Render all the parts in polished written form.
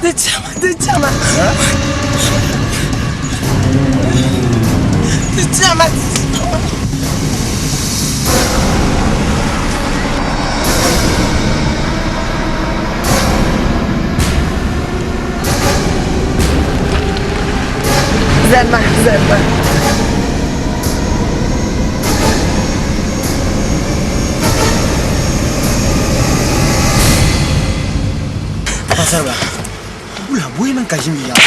Di chama, di chama. Di chama, di chama. Zalima, zalima. Paɣasaribila, wula bɔyi niŋ ka ʒini yaɣa?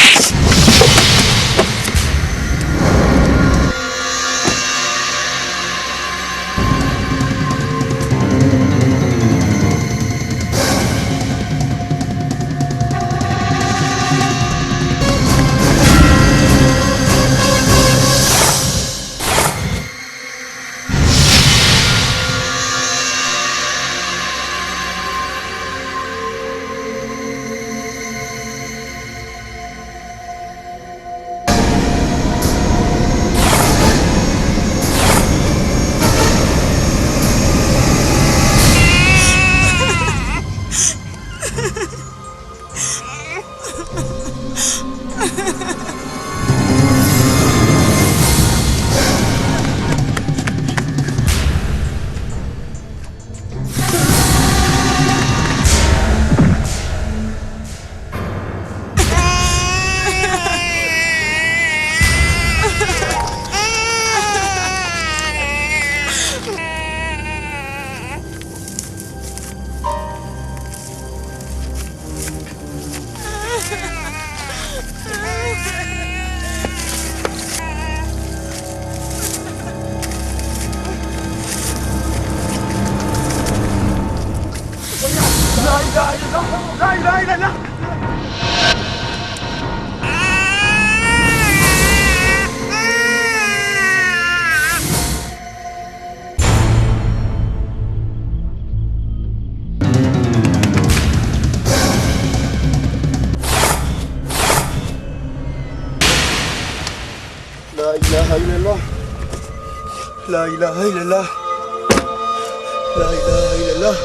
La ilaha illallah. La ilaha illallah. La ilaha illallah.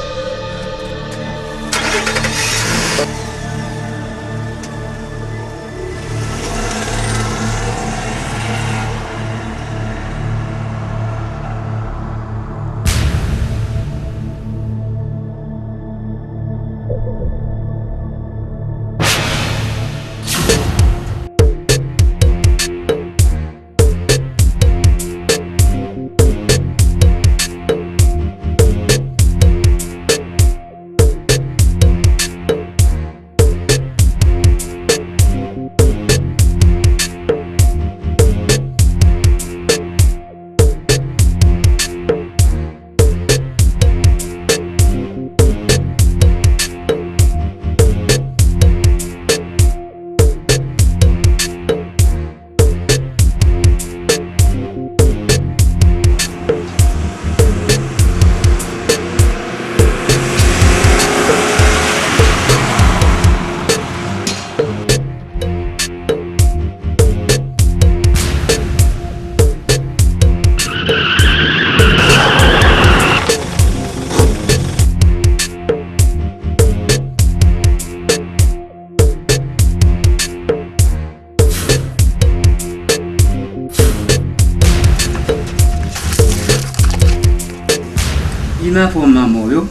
Bia maa foon maa ma o yo.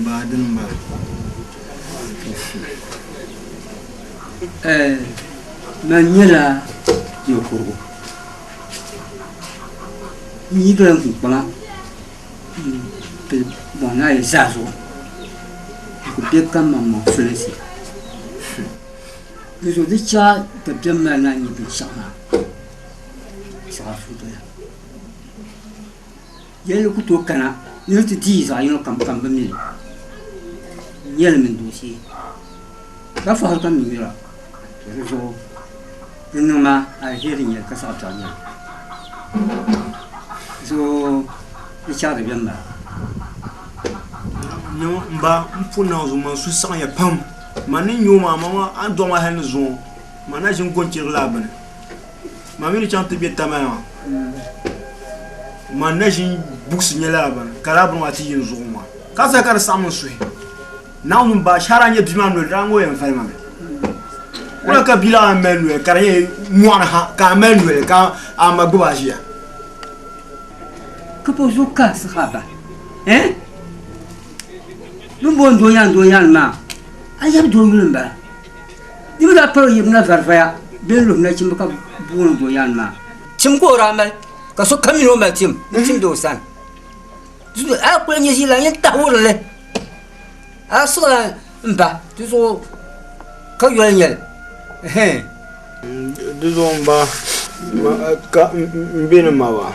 Ba dini m-bala. Man nyɛla ninkurigu n yi doli n kpaŋa m-pili bɔŋ ni ayi zaa zuɣu n ku be kaman sulinsi. Di zuɣu di chaai dabiɛm mali naan nyɛ binshɛɣu maa saɣa suhu doya. Yɛlli ku tooi kana ni di ti dii zaɣ yino kam kam bi mi li. N nyɛli mini dooshee ka fahiri ka mi yura to di zuɣu di niŋ ma aliheri n-nyɛli ka saɣi biɛɣu nyɛli. Di zuɣu di chaɣiri bɛ m-bala. M ba, m pun niŋ zuɣu man suhu saɣimya pam. Man ni nya o maa, amaa a ni dɔɣi ma hal ni zuŋɔ, man na ʒini gɔnchirigu laa bini. Man mi ni chaŋ ti be Tamale maa, man na ʒini bugisi nya lala bini, ka lala bini maa ti yi n zuɣu maa. Ka zali ka di saɣim n suhi. Naawuni m ba, shɛhira n-nyɛ bia maa noli daa ŋɔ yɛn vali ma mi. Wula ka bia laa mali noli ka di nyɛ mɔɣuni ha ka a mali noli ka a ma gbubi a ʒiya. Ka bɔ zuɣu ka a siɣi a ba? Eh? Bɛ ni booni doo yaan doo yaan maa, a yab doo yuli m-bala. Di mi daa pali o yirina varivaya bee n-luhi nachimba ka booni doo yaan maa. Tim ka o daa mali, ka sokam mi ni o mali tim n-timdi o sani. A kuli nyɛ ʒii la nyin tahi wurim li. A siɣila m ba di zuɣu ka yoli nyɛli. Di zuɣu m ba ka m be ni ma ba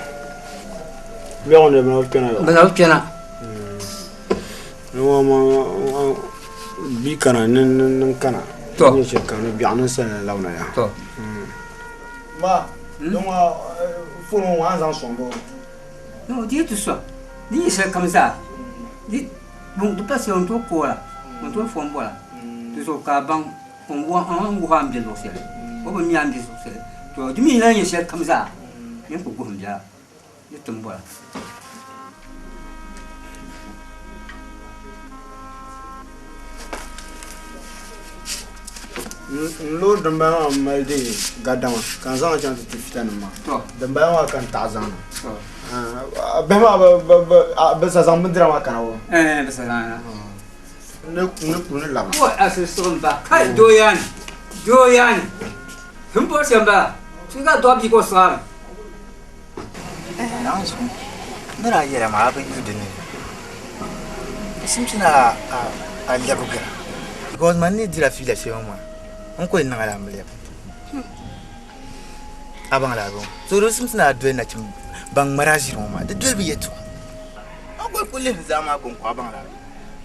biɛɣu ni bɛ na bi kpɛna yɔ. Bɛ na bi kpɛna. Bia kana ni n kana. To. Ni chɛ ka ni biɛɣu ni sali labina ya. To. Ma, foon ŋɔ a ni zaŋ sɔŋ bɔ? No, di yi ti sɔŋ, di nyɛ shɛli kam zaa, di di pa shɛli o ni tooi koola, o ni tooi fom bɔla, di zuɣu ka a baŋ o ni wuhi a ni be luɣ shɛli, o bi mi a ni be luɣ shɛli, to di mi lahi nyɛ shɛli kam zaa, nyin ku guhim biɛla ni ti ni bɔra. N loori dinbala maa mali dee gadama ka n zaŋ chaŋ ti ti fita nim maa dinbala maa ka n taɣa zaŋ na bihi maa bi sa zaŋ bindira maa kana o bi sa zaŋ na n ni kuli ni labina o asiri ba kai dooyaani dooyaani n bori shɛm bala ti ka dɔɣi bia ka o siɣami Naanzuhi ni daa yɛla maa a bi yu di ni di simsi ni a lɛbigira because man ni dira fiila shɛli ŋɔ maa n ku yɛn niŋla amiliya a baŋ laa bee so di simsi ni a doli nachimba ban ŋmari a ʒiri ŋɔ maa di doli bi yɛltɔɣa a gba ku lihi zaa maa kɔŋko a baŋ laa bee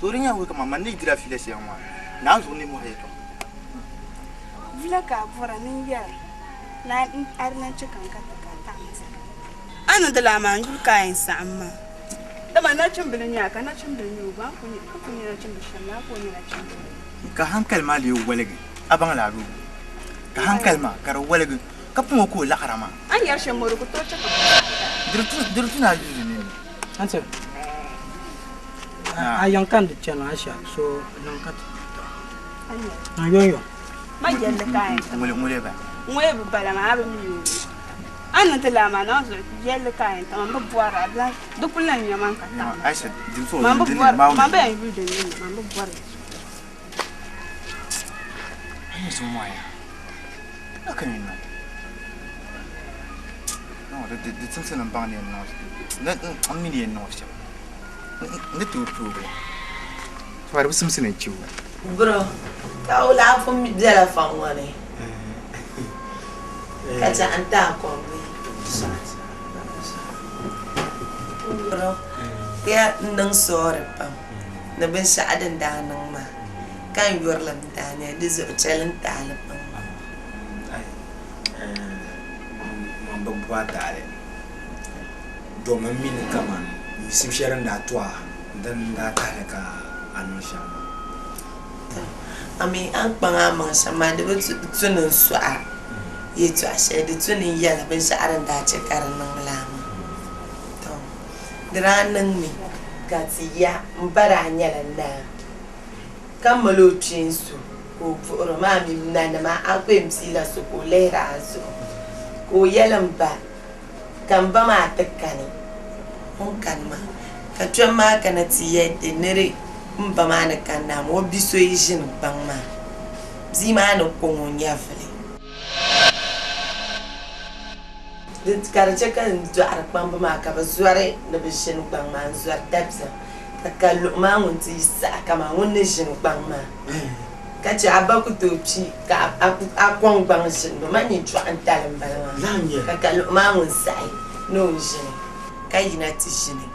so di nyɛla kaman man ni dira fiila shɛli ŋɔ maa naanzuhi ninmɔhi yɛltɔɣa. Vula ka a bɔra ni n yɛra. Na a di lan chɛ ka n ka ti ka a taɣi ma zaa. A ni niŋdi lala maa, n yuli ka a yɛn saɣim maa. Dama nachimbila n-nyɛ a, ka nachimbila nyɛ o gba. A ni kul nyɛ nachimbila shɛm, lala ka o nyɛ nachimbila. Ka hankali maa lee woligi, a baŋ la bee? Ka hankali maa ka di woligi, ka pun o ka o laɣira maa. A ni yɛri shɛm ŋɔ, di ku tooi chɛ ka bɛ laɣim taa. Di di tu ni a yuli nini. Ante, a yɛn ka n di chana Aisha, so niŋ ka ti ta. Niŋ yɔnyɔ. Ma jɛlli ka a yɛn ti ma. Ŋuni ba? Ŋuni bi bala maa, a bi mi o. A ni niŋ ti lala maa, naawuni zuɣu jɛlli ka a yɛn ti ma. M bi bɔri a, di kuli lan nya man ka taɣi ma. Aisha, din so Man bi din bɔri, maa man bi yɛn yuli din ni nya, man bi bɔri. A ni zuŋ maa ya, na ka yi niŋ. No, di di timsi ni n baŋ ni yɛn niŋ n mi ni yɛn niŋ shɛm. N ni tooi tooi o. Di bi simsi ni n chɛ o. Bro, ka o lahi pun bela fɔŋ ŋɔ ni ka chɛ n ti a kom bee? Bro, ya n niŋ sorry pam ni binshɛɣu din daa niŋ maa ka n yurilim daa nya di zuɣu chɛli n taali pam. Man bi bo a taali domi m mi ni kaman yiɣisibu shɛli din daa to a Dini n-daa tahili ka a niŋ shɛm maa. A mi a ni kpaŋ a maŋ shɛm maa, di bi tu ni n sɔh a yɛtɔɣ shɛli, di tu ni n yɛl a binshɛɣu din daa chɛ ka di niŋ lala maa. Tɔ! Di daa niŋmi ka ti ya m ba daa nyɛla naa, ka mal o kpeen so ka o buɣir o maa mi nanima a ku yɛn piila so ka o lihiri a zuɣu. Ka o yɛli m ba, Ka m ba maa ti kani, o ni kani maa, ka kpɛm maa kana ti yɛli ti ni di m ba maa ni kanna maa, o bi so yi ʒini gbaŋ maa, bia maa ni kɔŋ o nyɛvili. Di ka di chɛ ka n dɔɣiri kpamba maa ka bɛ zɔri ni bɛ ʒini gbaŋ maa n-zɔri dabiɛm, ka kaluɣi maa ŋun ti yi saha kaman ŋun ni ʒini gbaŋ maa. Ka chɛ a ba ku tooi kpi ka a kɔŋ gbaŋ ʒini ba man nyɛ chɔɣu n-tali m-bala maa, ka kaluɣi maa ŋun saɣi ni o ʒini ka yina ti ʒini.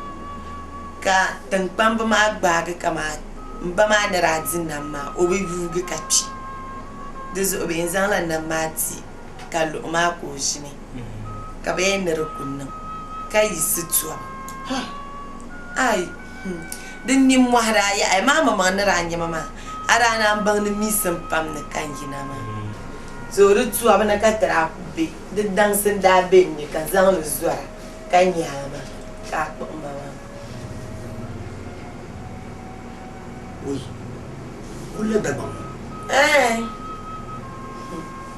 Ka tiŋkpamba maa gbaagi kaman m ba maa ni daa di nam maa, o bi yuugi ka kpi. Di zuɣu bɛ yɛn zaŋla nam maa ti kaluɣi maa ka o ʒini, ka bɛ yɛn ni di ku niŋ ka yiɣisi tɔbu. Ai! Din nimmɔhi daa yaɣi maa maŋmaŋ ni daa nya ma maa, a daa naan baŋ ni miisim pam ni ka n yina maa. So di tɔbu ni ka ti daa ku be, di daŋsi n-daa be n ni ka n zaŋ li zɔra ka nya a maa, ka a kpuɣi ma maa. Oi! Kulla Dagbaŋ ŋɔ. Ɛɛn!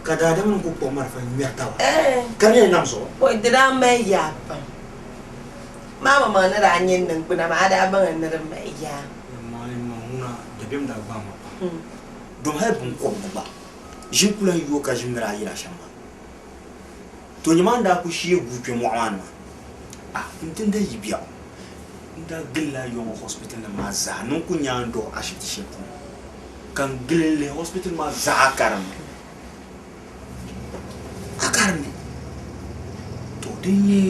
Ka daadamnim ku kpuɣi marafa ŋ-ŋmɛri taba, ka di nyɛla nam zuɣu. O di daa mali yaa pam. Maa maŋmaŋ ni daa nyɛ niŋgbuna maa, a daa baŋ ni di mali yaa. Yɛlimaŋli n niŋ ŋuna dabiɛm daa gbaai ma pam. Dom hali biŋkɔbigu gba ʒim ku lahi yooi ka ʒim ni daa yina shɛm maa. To nyɛ maa n-daa ku shee guui kpe mɔɣu maa ni maa, a n-ti n-daa yi biɛɣu. N daa gilila Yɔŋɔ hospital nim maa zaa ni n ku nya n dɔɣi ashibiti shɛli puuni ka n gili n-lihi hospital maa zaa karim ni. A karim ni. To din nyɛ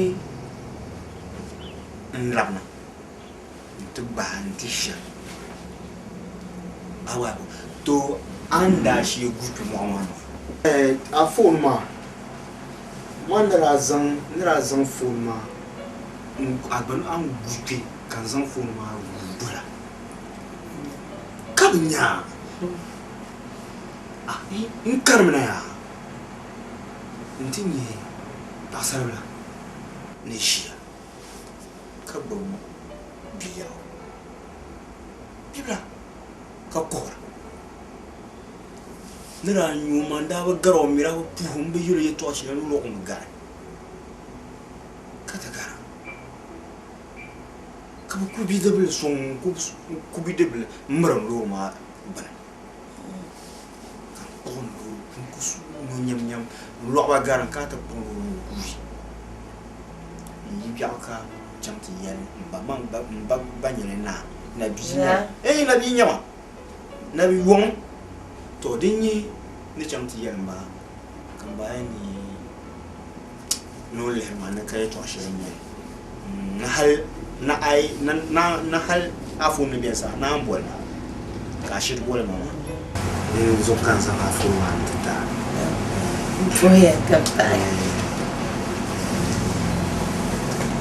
n labina n-ti gbaai n-ti shɛri a waai to a ni daa shee guui kpe mɔɣu maa ni maa. A phone maa, man ni daa zaŋ ni daa zaŋ phone maa a gba a ni guui kpe ka n zaŋ phone maa guui dola ka bi nya a n karimina yaa n-ti nya paɣisaribila ni ʒiya ka gbubi biliɛɣu bibila ka kuhira. Ni daa nyu o ma n-daa bi gari o mi daa bi puhi o m-bi yɛl o yɛtɔɣ shɛli ni o lɔɣi mi gari ka ti gara ka bɛ ku bidibili sɔŋ n-ku bidibili m-mirim loori maa gbini ka n kpuɣi n loori n-ku nyo nyamnyam n-lɔɣi ba gari n-kana ti kpuɣi loori n-guui n-yi biɛɣu ka chaŋ ti yɛli m ba man m ba gba nyɛla naa na bia n-nyɛ ma eei na bia n-nyɛ ma na bi yɔŋ tɔ din nyɛ ni chaŋ ti yɛli m ba ka m ba yɛn ni ni o lihiri ma ni ka yɛtɔɣ shɛli n-nyɛ li ni hal ni a yi ni hal a foon ni beni saha ni a ni boli ma ka a shiri boli ma maa. Din zuɣu ka n zaŋ a foon maa n-ti ti a. M puhiya ka pahi.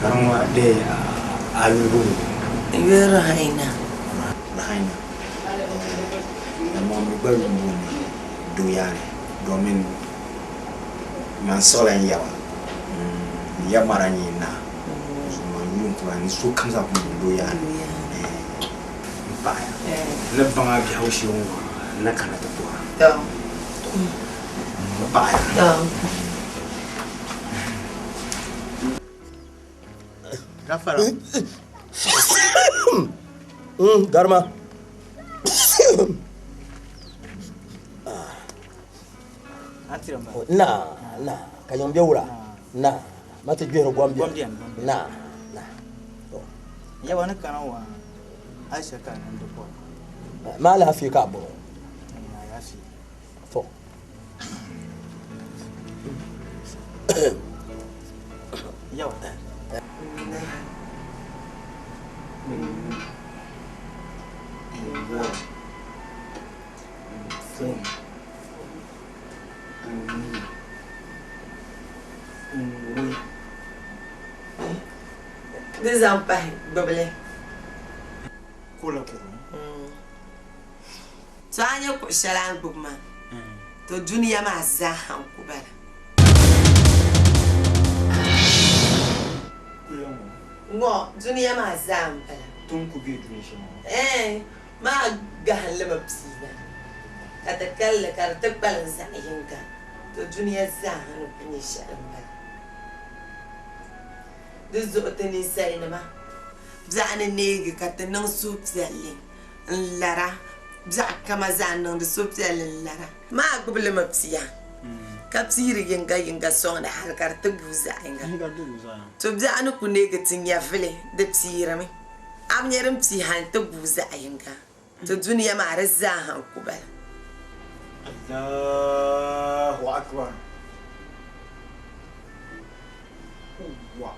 Ka di ŋɔ dee a yuli boli? N yuli Rahina. Rahina. Dama mi gba yuli booni Doyaani domin man siɣila n yaba n ya mara n-nyɛ naa so man yuli n-kuli ni sokam zaa kuli booni Doyaani m paɣiya ni baŋ a biɛhigu shee ŋɔ n na kana ti puhira m paɣiya. Gafara. Garima. Na, na, ka yiŋ be wula? Na, ma ti gbihiri gom biɛni. Na, na. Yawa ni kana wa Aisha ka nan di bɔri. Ma alaafee ka a bɔri o? Alaafee. To. Yawa. Di zaŋ pahi gbubili. Kula kuɣu. To a nya kuɣ shɛli a ni gbubi maa, to dunia maa zaaha n-ku bala. Ŋɔ, dunia maa zaa m-bala. Ɛɛn, maa gahinli mi piina, ka ti kali li ka di ti kpalim zaɣ yiŋga, to dunia zaaha ni ku nyɛ shɛli m-bala. Di zuɣu ti ninsalinima biɛɣu ni neegi ka ti niŋ suhupiɛlli. N-lara, biɛɣu kama zaa n-niŋdi suhupiɛlli n-lara. Maa gbubi li mi pia, ka piiri yiŋga yiŋga sɔŋdi hal ka di ti guui zaɣ yiŋga. To biɛɣu ni ku neegi ti nyɛvili, di piirimi. A bi nya din pii hal nti guui zaɣ yiŋga. To dunia maa di zaaha n-ku bala. Allahu Akbar. Wa.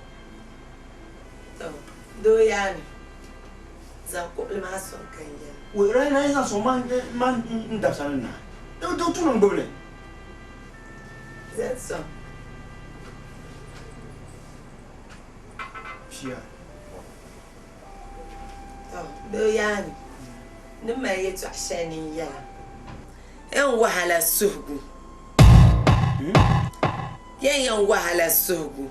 To, doo yaani. Zaŋ kuɣili maa sɔŋ ka n yɛli. Wei rai na yi zaŋ sɔŋ man n dabisa ni naai, di bi tooi tuuni n gbubi li. Zaŋ sɔŋ. Pia. Tɔ, doo yaani, ni mali yɛtɔɣ shɛli ni n yɛla, yɛn wahala suhigu. Yɛn yɛn wahala suhigu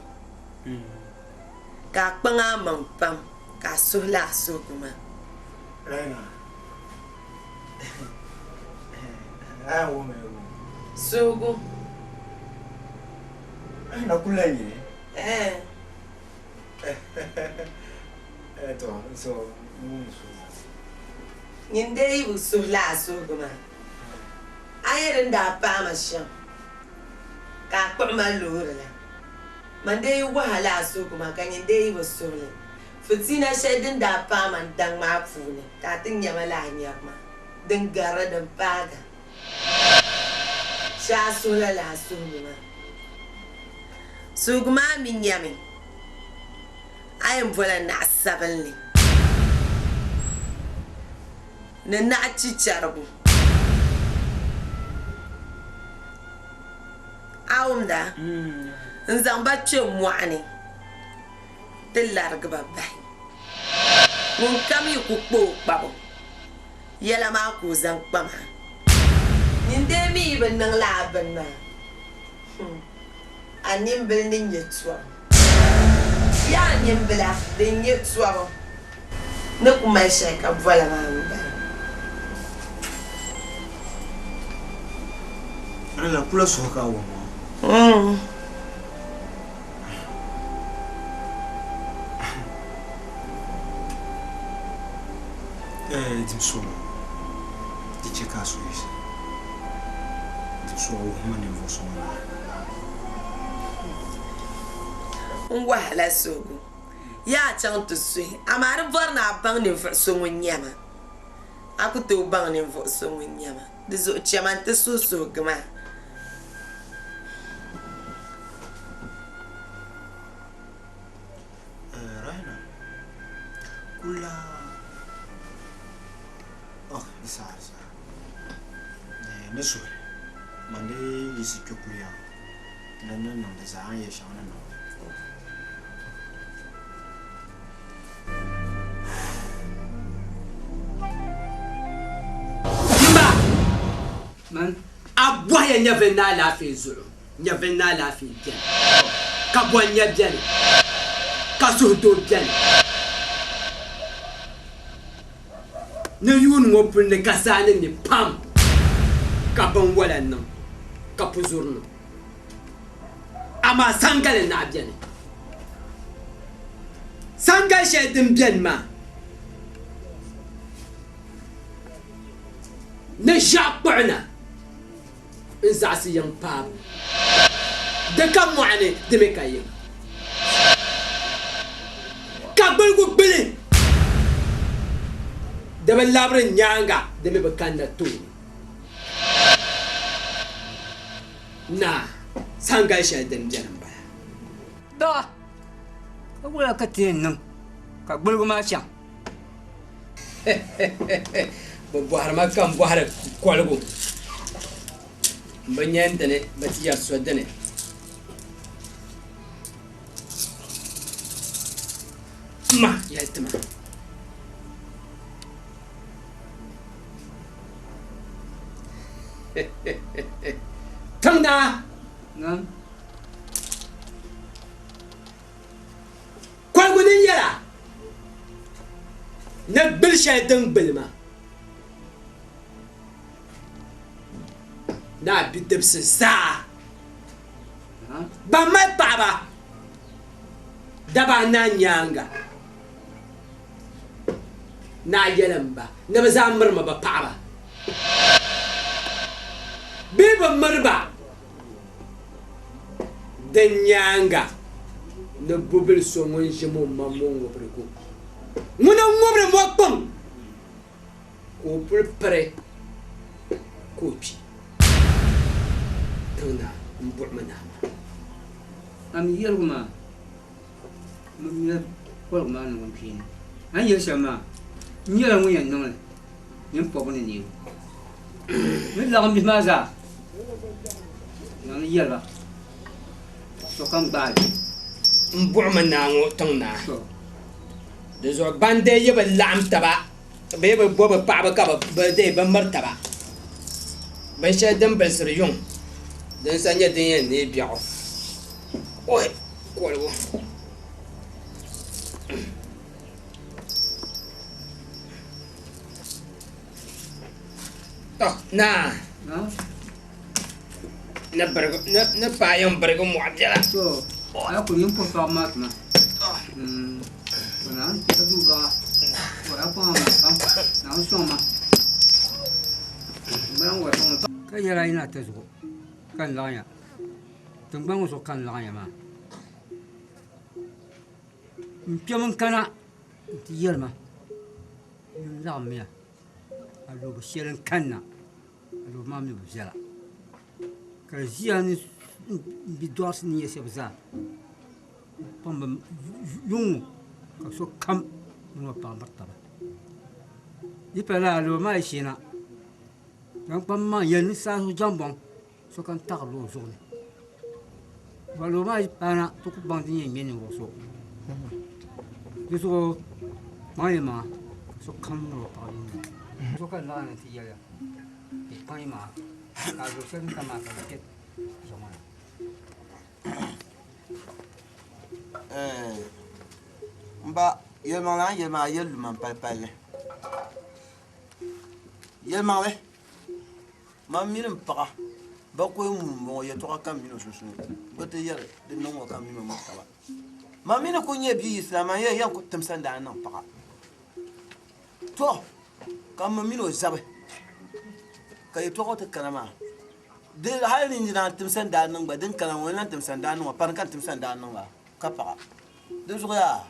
ka a kpaŋ a maŋ pam. Ka a suhi lala suhigu maa. Suhigu. Na kuli lahi nyɛ. Eh. Eh to so n suhu. Nyin dee yi bi suhi lala suhigu maa, a yi din daa paai ma shɛm ka a kpuɣi ma loori la, man dee yi wahi a lala suhigu maa ka nyin dee yi bi suhi li. Fitiina shɛli din daa paai ma n daŋ maa puuni ka a ti nya ma lala nyabu maa, din garila din paaga. Shee a suhi la lala suhigu maa. Suhigu maa mi nyami a yɛn bola naɣ sabinli ni naɣ chichɛrigu. A wumda? N-zaŋ ba kpe mɔɣu ni ti larigi ba bahi. Ŋunkam yi ku kpa o kpabu, yɛla maa ka o zaŋ kpa maa. Nyin dee mi yi bi niŋ lala bini maa, a nimbili ni nya tɔbu. Yaa nimbila din nyɛ tɔbu ni ku mali shɛli ka bɔla maa m-bala. Lala kula suhu ka a wum maa. Dim suɣulo, di chɛ ka a suhu yiɣisi. Dim suɣulo wuhi ma ninvuɣ so ŋun nyɛ. N wahala suhigu, yaa chaŋ ti suhi, amaa di bɔri ni a baŋ ninvuɣ so ŋun nyɛ ma. A ku tooi baŋ ninvuɣ so ŋun nyɛ ma, di zuɣu chɛ ma nti suhi suhigu maa. Rahina, kula ok di saha di saha ni suhi man di yiɣisi kpe kuliya ni ni niŋdi zaa a ni yɛli shɛŋa ni niŋdi. Mba, man a bɔhiya nyɛvili ni alaafee zuɣu, nyɛvili ni alaafee beni, ka bɔnya beni, ka suhudoo beni. Ni yuuni ŋɔ puli ni ka saa ni mi pam, ka binwola niŋ, ka puzuri niŋ. Amaa sangali naɣ beni. Sangali shɛli din beni maa ni ʒiɛɣu kpuɣi na n-zaɣisi yiŋ paabu. Di ka mɔɣu ni, di mi ka yiŋa. Ka gbaligu gbili, di bi labiri nyaaŋa, di mi bi kanna tooni. Naa, sangali shɛli din beni m-bala. Dɔɣa, ka wula ka ti yɛn niŋ ka gbaligu maa chaŋ? Bɛ bɔhiri ma ka m bɔhiri koligu. M bi nya n dini, bɛ ti yɛri so dini. M ma, yɛli ti ma. Tiŋ naa! Koligu ni yɛla ni gbili shɛli din gbili ma ni a bidibisi zaa ban mali paɣaba daba anahi nyaaŋa ni a yɛli m ba ni bɛ zaa mirimi bɛ paɣaba bee bɛ miri ba Din nyaaŋa ni bubil so ŋun ʒim o maŋ mɔŋubirigu, ŋuna n-ŋubiri mɔkpiŋ, ka o puli piri ka o kpi. Tiŋ naa m-buɣimi naa maa. A mi yɛligu maa, m bi mi koligu maa ni ŋun kpeeni. A ni yɛli shɛm maa, n nyɛla ŋun yɛn niŋ li mini pɔbu ni neebu. N ni laɣim bihi maa zaa na ni yɛli ba, Sokam gbaai li. M buɣimi naa ŋɔ tiŋ naa. Di zuɣu ban dee yi bi laɣim taba bee bɛ bo bɛ paɣaba ka bɛ dee bi miri taba, binshɛli din bilisiri yuŋ din sa nyɛ din yɛn neei biɛɣu. Oi! Koligu. Tɔ! Naa! Ni birigi ni paai yɛn birigi mɔɣu biɛla. To a ku nyin puhi paɣaba maa tuma. To Naawuni kpɛhi duu baɣa. To a kpaŋ ma pam. Naawuni sɔŋ ma. N gba wari sɔŋ ma. Ka yɛla yi na ti zuɣu ka n laɣim ya. Tiŋgbani ŋɔ zuɣu ka n laɣim ya maa. N kpɛmi n kana nti yɛli ma ni n laɣimmiya alɔbo shɛli n-kanna. Alɔbo maa mi bi viɛla. Ka di ʒiya ni bidɔɣirisi ni nyɛ shɛba zaa kpaŋ bɛ yuŋ ŋɔ ka sokam mini o paɣa miri taba. Yi pa lala alɔbo maa yi sheena, kpaŋkpaŋ maa yɛli ni saa zuɣu jambɔŋ sokam taɣirila o zuɣu ni. Alɔbo maa yi paana ti ku baŋ din yɛn ŋme ninvuɣ so. Di zuɣu kpaŋ yi maŋa ka sokam miri o paɣa yuŋ ŋɔ. Sokam laɣim na ti yɛliya. Di kpaŋ maa ka a zuɣu shɛli din ka maa ka di kpɛ zuɣu maa ni. M ba, yɛlimaŋli a ni yɛli maa a yɛli lu ma m-pali palli. Yɛlimaŋli, man mini m paɣa bakɔi ŋun m-bɔŋɔ yɛtɔɣa kam mini o sunsuuni bɛ ti yɛri di niŋ ŋɔ kam mini o miri taba. Man mi ni kul nyɛ bia yiɣisira, man yɛn ku tim sandaani niŋ paɣa. Tɔ! Ka m ma mini o zabi, ka yɛtɔɣa ti kana maa. Di hali ni n naan tim sandaani niŋ gba, din kana ŋɔ n lan tim sandaani niŋ ba, pani ka n tim sandaani niŋ ba ka paɣa. Di zuɣu yaa,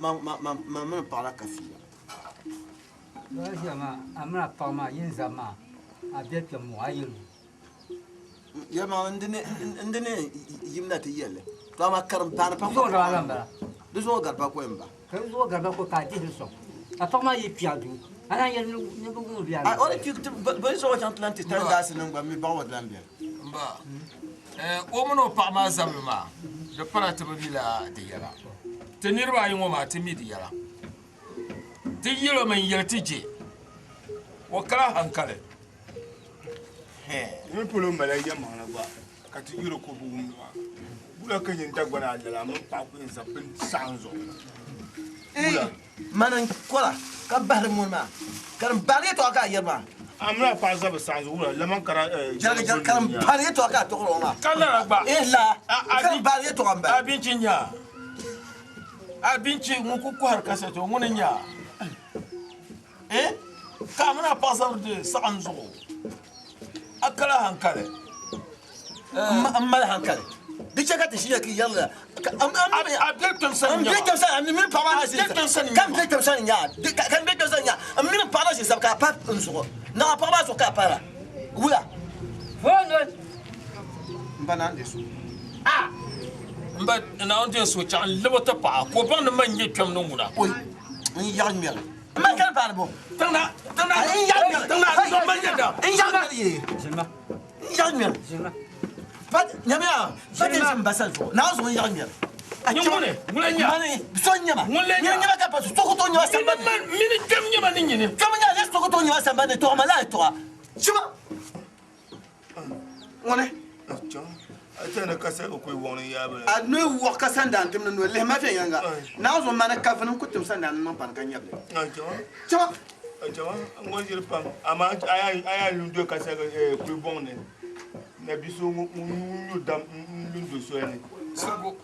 man mini m paɣa la ka fiila. Lala ʒiya maa, a mini a paɣa maa yi ni zabi maa, a be kpɛm ŋɔ, a yɛl o. Yɛlimaŋli n di ni yimna ti yɛli li, to amaa karim paani pa Di zuɣu gari ba m-bala. Di zuɣu gari bakɔi m-ba. Ka di zuɣu gari bakɔi ka a dihili sɔŋ. Ka paɣa maa yi kpi a duu, a naan yɛli ni bɛ wum bɛ a ni. O ni kpi ti bɛ ni zuɣu chaŋ ti lan ti tali daasi niŋ gba m mi baɣa o di lan beni. M ba, o mini o paɣa maa zabili maa, di pala ti bi mi la di yɛla. Ti niriba ayi ŋɔ maa ti mi di yɛla. Ti yɛl o mi n-yɛli ti je o kala hankali. Ni polo m-bala yɛlimaŋli gba ka ti yuri ka o bi wumdi maa. Wula ka nyin Dagbana a lala a mini paɣa ku yɛn zaŋ bini saɣim zuɣu? Wula? Mani n-kɔra ka bahiri muni maa, ka din baari yɛtɔɣa ka a yɛri maa. A mini a paɣa zabi saɣim zuɣu, wula? Lama ka daa Jɛligi jɛligi ka din baari yɛtɔɣa ka a tɔɣiri ŋɔ maa. Ka lala gba. Eh laa, ka din baari yɛtɔɣa m-bala. Abinchi n-nya a. Abinchi ŋun ku kɔhiri kasɛti o ŋuni n-nya a. Eh? Ka a mini a paɣa zabiri di saɣim zuɣu, a kala hankali. M mali hankali. Di chɛ ka ti ʒiya ka yɛri la. A be kpɛm sani n be kpɛm sani, a mini paɣa maa ʒi Ka n be kpɛm sani nya a. Ka n be kpɛm sani nya a. M mini paɣa maa ʒi zabi ka a pa n zuɣu. Naɣ a paɣa maa zuɣu ka a pahira. Wula? M ba naan deei so. M ba Naawuni deei so chaɣ n lab o ti paɣa ka o baŋ ni man n-nyɛ kpɛm ni ŋuna. Oi, n yaɣi ŋmɛli. M ba kani paani bo. Tiŋna, tiŋna, n yaɣi ŋmɛli. Tiŋna, n ba yɛda. N yaɣi ŋmɛli yee. N yaɣi ŋmɛli. Pa, nyamiya, pa ti ʒi m ba sani zuɣu. Naawuni zuɣu n yaɣi ŋmɛli. Ni ŋuni? Ŋuni n-nyɛ a? Mani, so n-nyɛ ma. Ŋuni lee nyɛ a? Nyini nyɛma ka pa so ku tooi nyɛma sambani. Mini kpɛm nyɛma ni nyini. Kpɛm n-nyɛ a, lee so ku tooi nyɛma sambani ni tɔɣima laa yɛtɔɣa. Chima. Ŋuni? A noli wɔɣ ka sandaan tim ni noli lihi ma viɛnyɛliŋga. Naawuni zuɣu mani ka vini n-ku tim sandaan ni niŋ pani ka nyabili. Chima. N ʒiri pam amaa a yaa lu n-do ka kulibɔŋ ni na bi so ŋun nyu dam n-lu n-do soli ni. Sirigu.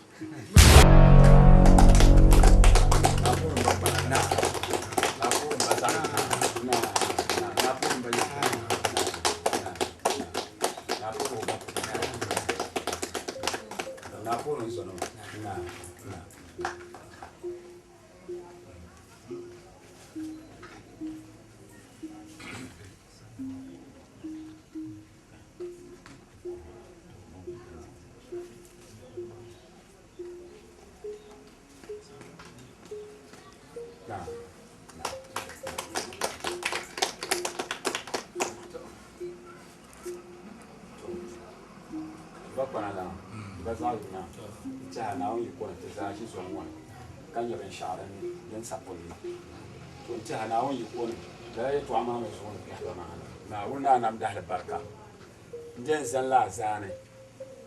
Ba kpana la ba zaɣ yina n-tɛha Naawuni yiko ni ti zaa ʒi zoli ŋɔ ni ka nya binshɛɣu din sa polo la. To n-tɛha Naawuni yiko ni lala yɛtɔɣa maa mi zuɣu ni kpɛhi ba maa ni. Naawuni ni a nam dahili barika n-di n-zani la a zaani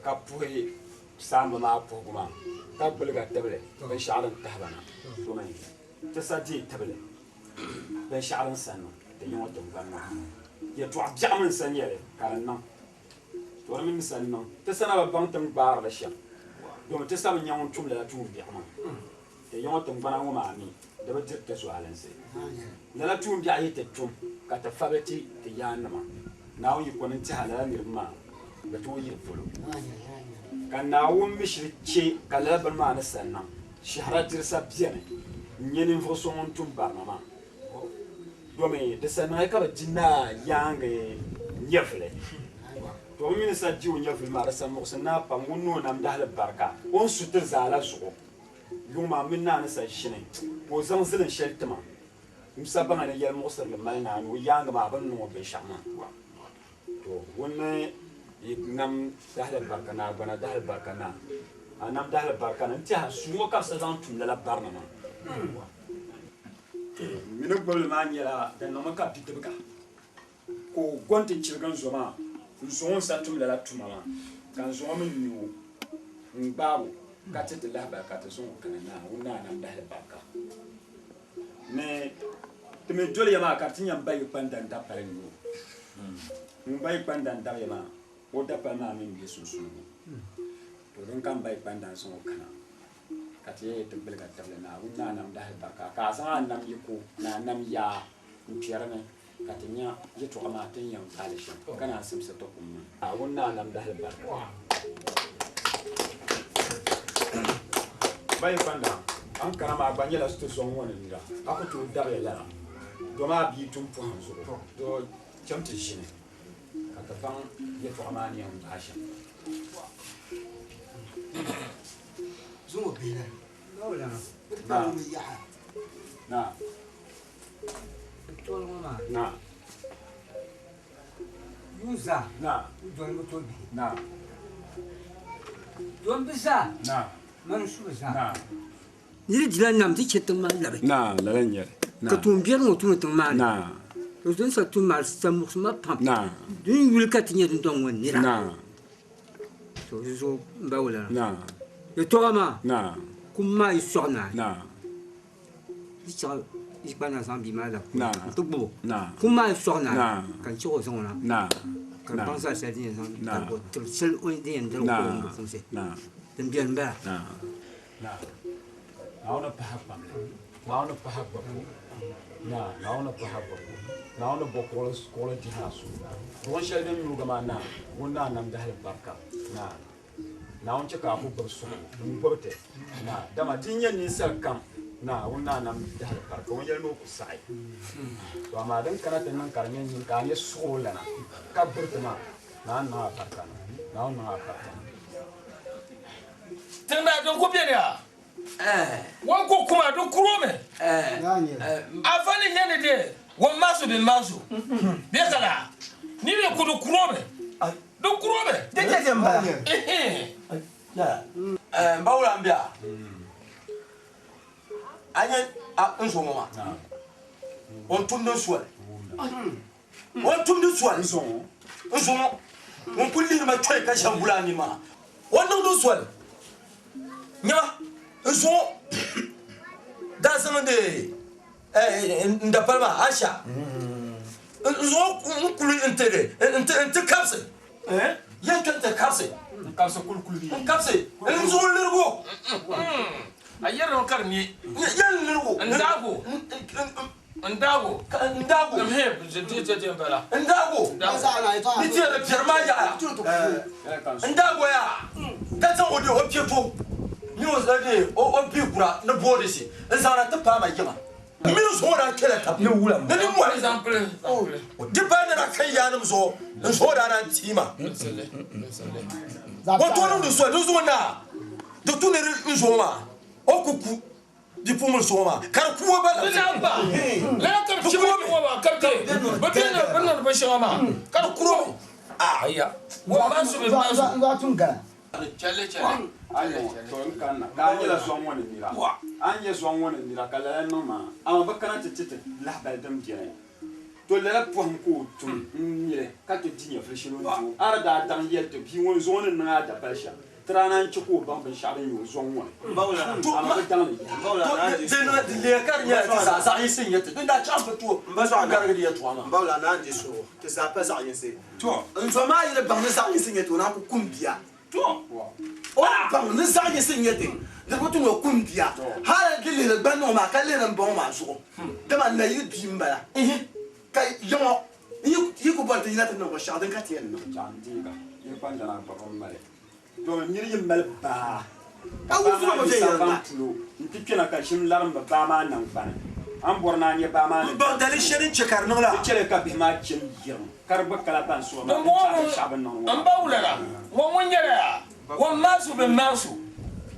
ka puhi saamba maa puhigu maa ka gbiligi a tibili binshɛɣu din tahi ba na. Domin ti sa deei tibili binshɛɣu din sa niŋ ti yiŋɔ tiŋgbani ŋɔ ni. Yɛtɔɣ biɛɣu mi n-sa nyɛ li ka di niŋ. To di mi ni sa niŋ ti sana bi baŋ ti ni gbaari li shɛm, domi ti sa bi nya ŋun tum lala tuun biɛɣu maa. Ti yiŋɔ tiŋgbana ŋɔ maa mi di bi diri ti zualinsi. Lala tuun biɛɣu yi ti tum ka ti fabili ti ti yaannima, Naawuni yiko ni n-tɛha lala niriba maa bɛ tooi yiri polo. Ka Naawuni mi shiri chɛ ka lala bini maa ni sa niŋ, shɛhira dirisa beni n-nyɛ ninvuɣ so ŋun tum barina maa. Domi di sa niŋya ka bɛ di naa yaaŋgi nyɛvili. To o mi ni sa di o nyɛvili maa, di sa muɣisi naa pam ŋun ni o namdahili barika o ni su ti zaa la zuɣu. Yuŋ maa mini naa ni sa ʒini ka o zaŋ zilin shɛli ti ma. M sa baŋya ni yɛlimuɣisirili mali naa ni o yaaŋgi maa bɛ ni niŋ o binshɛɣu maa. To ŋun ni yi nam dahili barika ni a gbana dahili barika ni a nam dahili barika ni n-tɛha suu ŋɔ ka bɛ sa zaŋ tum lala barina maa. M mi ni gbibili maa nyɛla din niŋmi ka bidibiga ka o go nti chirigi n zo maa, n zo ŋɔ n-sa tum lala tuma maa, ka n zo ŋɔ mi nya o n-gbaag o ka ti ti lahibali ka ti zaŋ o kana naa ŋun naa nam dahili barika ni ti mi doli ya maa ka di ti nya m ba yi kpandan dapali n-nyɛ o. Ŋun ba yi kpandan dabiya maa, o dapali maa mi m-be sunsuuni ŋɔ. To din ka m ba yi kpandan zaŋ o kana. Ka ti yɛn ti gbiligi tibili Naawuni ni a nam dahili barika, ka a zaŋ a nam yiko ni a nam yaa n-kpɛri ni, ka ti nya yɛtɔɣa maa ti ni yɛn gbaai li shɛm, ka naan simsi ti kum maa. Naawuni ni a nam dahili barika. Ba yi kpandaŋ, a ni kana maa gba nyɛla ti zɔŋ ŋɔ ni nira, a ku tooi dabiya lala, dama a bia tum pɔhim zuɣu. To cham ti ʒini ka ti baŋ yɛtɔɣa maa ni yɛn gbaai shɛm. Zuŋɔ bihi la bɛ ti paai ŋun yaha. Yuŋ zaa n dɔni bɛ tooi bihi. Dɔni bi zaa mani su bi zaa. Niri dila nam ti chɛ tiŋ maa labi. Ka tuumbiɛri ŋɔ tumdi tiŋ maa ni. To din sa tum maa sa muɣisi ma pam. Din yuli ka ti nyɛ dundɔŋ ŋɔ nira. To di zuɣu m ba wulana. Yɛtɔɣa maa kum maa yi sɔɣi naai di chaɣ yi kpa na zaŋ bia maa labi n-ti gbib o. Kum maa yi sɔɣi naai ka n chɛ ka o zaŋ o na ka di baŋ zal shɛli din yɛn zaŋ darig o tib shɛli o ni yɛn darig o ka o ni bi kumsi. Din beni m-bala. Naawuni pahi kpamli, Naawuni pahi gbibbu, Naa, Naawuni pahi gbibbu, Naawuni bo kuɣili dihi a suhu. Duɣin shɛli din nyuugi maa, Naa, ŋun ni a nam dahili barika, Naa, Naawuni chɛ ka a ku gbibi suhigu n-gbibi ti, Naa, dama ti nyɛ ninsal kam, Naa, ŋun ni a nam dahili barika, o ni yɛli ni o ku saɣi. To amaa din kana ti niŋ ka di nyɛ nyini ka a nyɛ suɣulana ka gbibi ti maa, Naawuni niŋ a barika, Naawuni niŋ a barika. Tiŋdaa din ku beni a wan ku kuma di kuromi. A fa ni nyɛ ni de wan maasu bin maasu bɛ kala ni de ku di kuromi di kuromi. Di chɛ chɛ m-bala. M ba wula m-be a? A nya n zo ŋɔ maa o ni tumdi n soli. O ni tumdi soli n zuŋɔ ŋun kuli lihiri ma chɔi ka ʒe n-guli a nini maa. O ni niŋdi soli nyama n zuŋɔ daa zaŋ n dapali maa Aisha n zuŋɔ n kuli n ti kabisi yɛn kpɛ n ti kabisi n kabisi n zuŋɔ lirigu A yɛrimi ka di ne. Yɛn lirigu n daago. N daago. N daago. N N daago. Ni ti yɛli piɛri maa yaɣaya. N daago yaa ka zaŋ o de o piɛ to mini o de o bihi kura ni boodisi n zaŋna ti paai ma yiŋa. M mini zuɣu daa kpɛla tab ni nimmɔhi. Di bahi ni daa ka n yaannim zuɣu n zuɣu daa naan teei ma. O tooi niŋdi soli di zuɣu naa di tu ni n zuɣu maa o ku ku. Bipuɣimbila so ŋɔ maa ka di ku o ba la. Di daa ba lala ka di ku o mi. Ka di bi bɛ ni bi niŋdi binshɛŋa maa ka di kuri o mi. Aya wa maasu bi maasu. Chɛli chɛli. Ayo, to n kanna ka a nyɛla zɔŋ ŋɔ ni nira. A ni nyɛ zɔŋ ŋɔ ni nira ka lala niŋ maa, amaa bɛ kana ti ti ti lahibali din beni. To lala pɔhim ka o tum n-nyɛ li ka ti di nyɛvili shɛli o ni ti o. A di daa daŋ yɛli ti bia ŋɔ n-zaŋ o ni niŋ a dapali shɛm. Ti daa naan chɛ ka o baŋ binshɛɣu din nyɛ o zɔŋ ŋɔ ni, amaa bɛ daŋ ni yihi. Di leei ka di nyɛla ti zaa zaɣ yinsi n-nyɛ ti. Din daa chaŋ bi tooi garigi di yɛtɔɣa maa. M ba wula naan di suhu, ti zaa pa zaɣ yinsi. N zo maa yi di baŋ ni zaɣ yinsi n-nyɛ ti, o naan ku kum bia. O ni baŋ ni zaɣ yinsi n-nyɛ ti, di bi tu ni o kum bia. Hal di lihiri gbanni ŋɔ maa ka lihiri m ba ŋɔ maa zuɣu, dama nayili bia m-bala. Ka yiŋɔ yi ku bɔri ti yina ti niŋ binshɛɣu din ka ti yɛn niŋ. Chaŋ deega, yili kpanjana gba bi mali. Domi nir yi mali baa, ka baa maa yi samban pulo nti kpɛna ka ʒim larim bi baa maa naŋgbani, a ni bɔri ni a nya baa maa ni M-baŋ daliri shɛli din chɛ ka di niŋ la. Di chɛli ka bihi maa chani yirim, ka di gba kala ban suba maa din chaɣ binshɛɣu bɛ ni niŋdi ŋɔ M ba wulana, ŋɔ ŋun nyɛla yaa, Wɔm maa su bɛ maa su.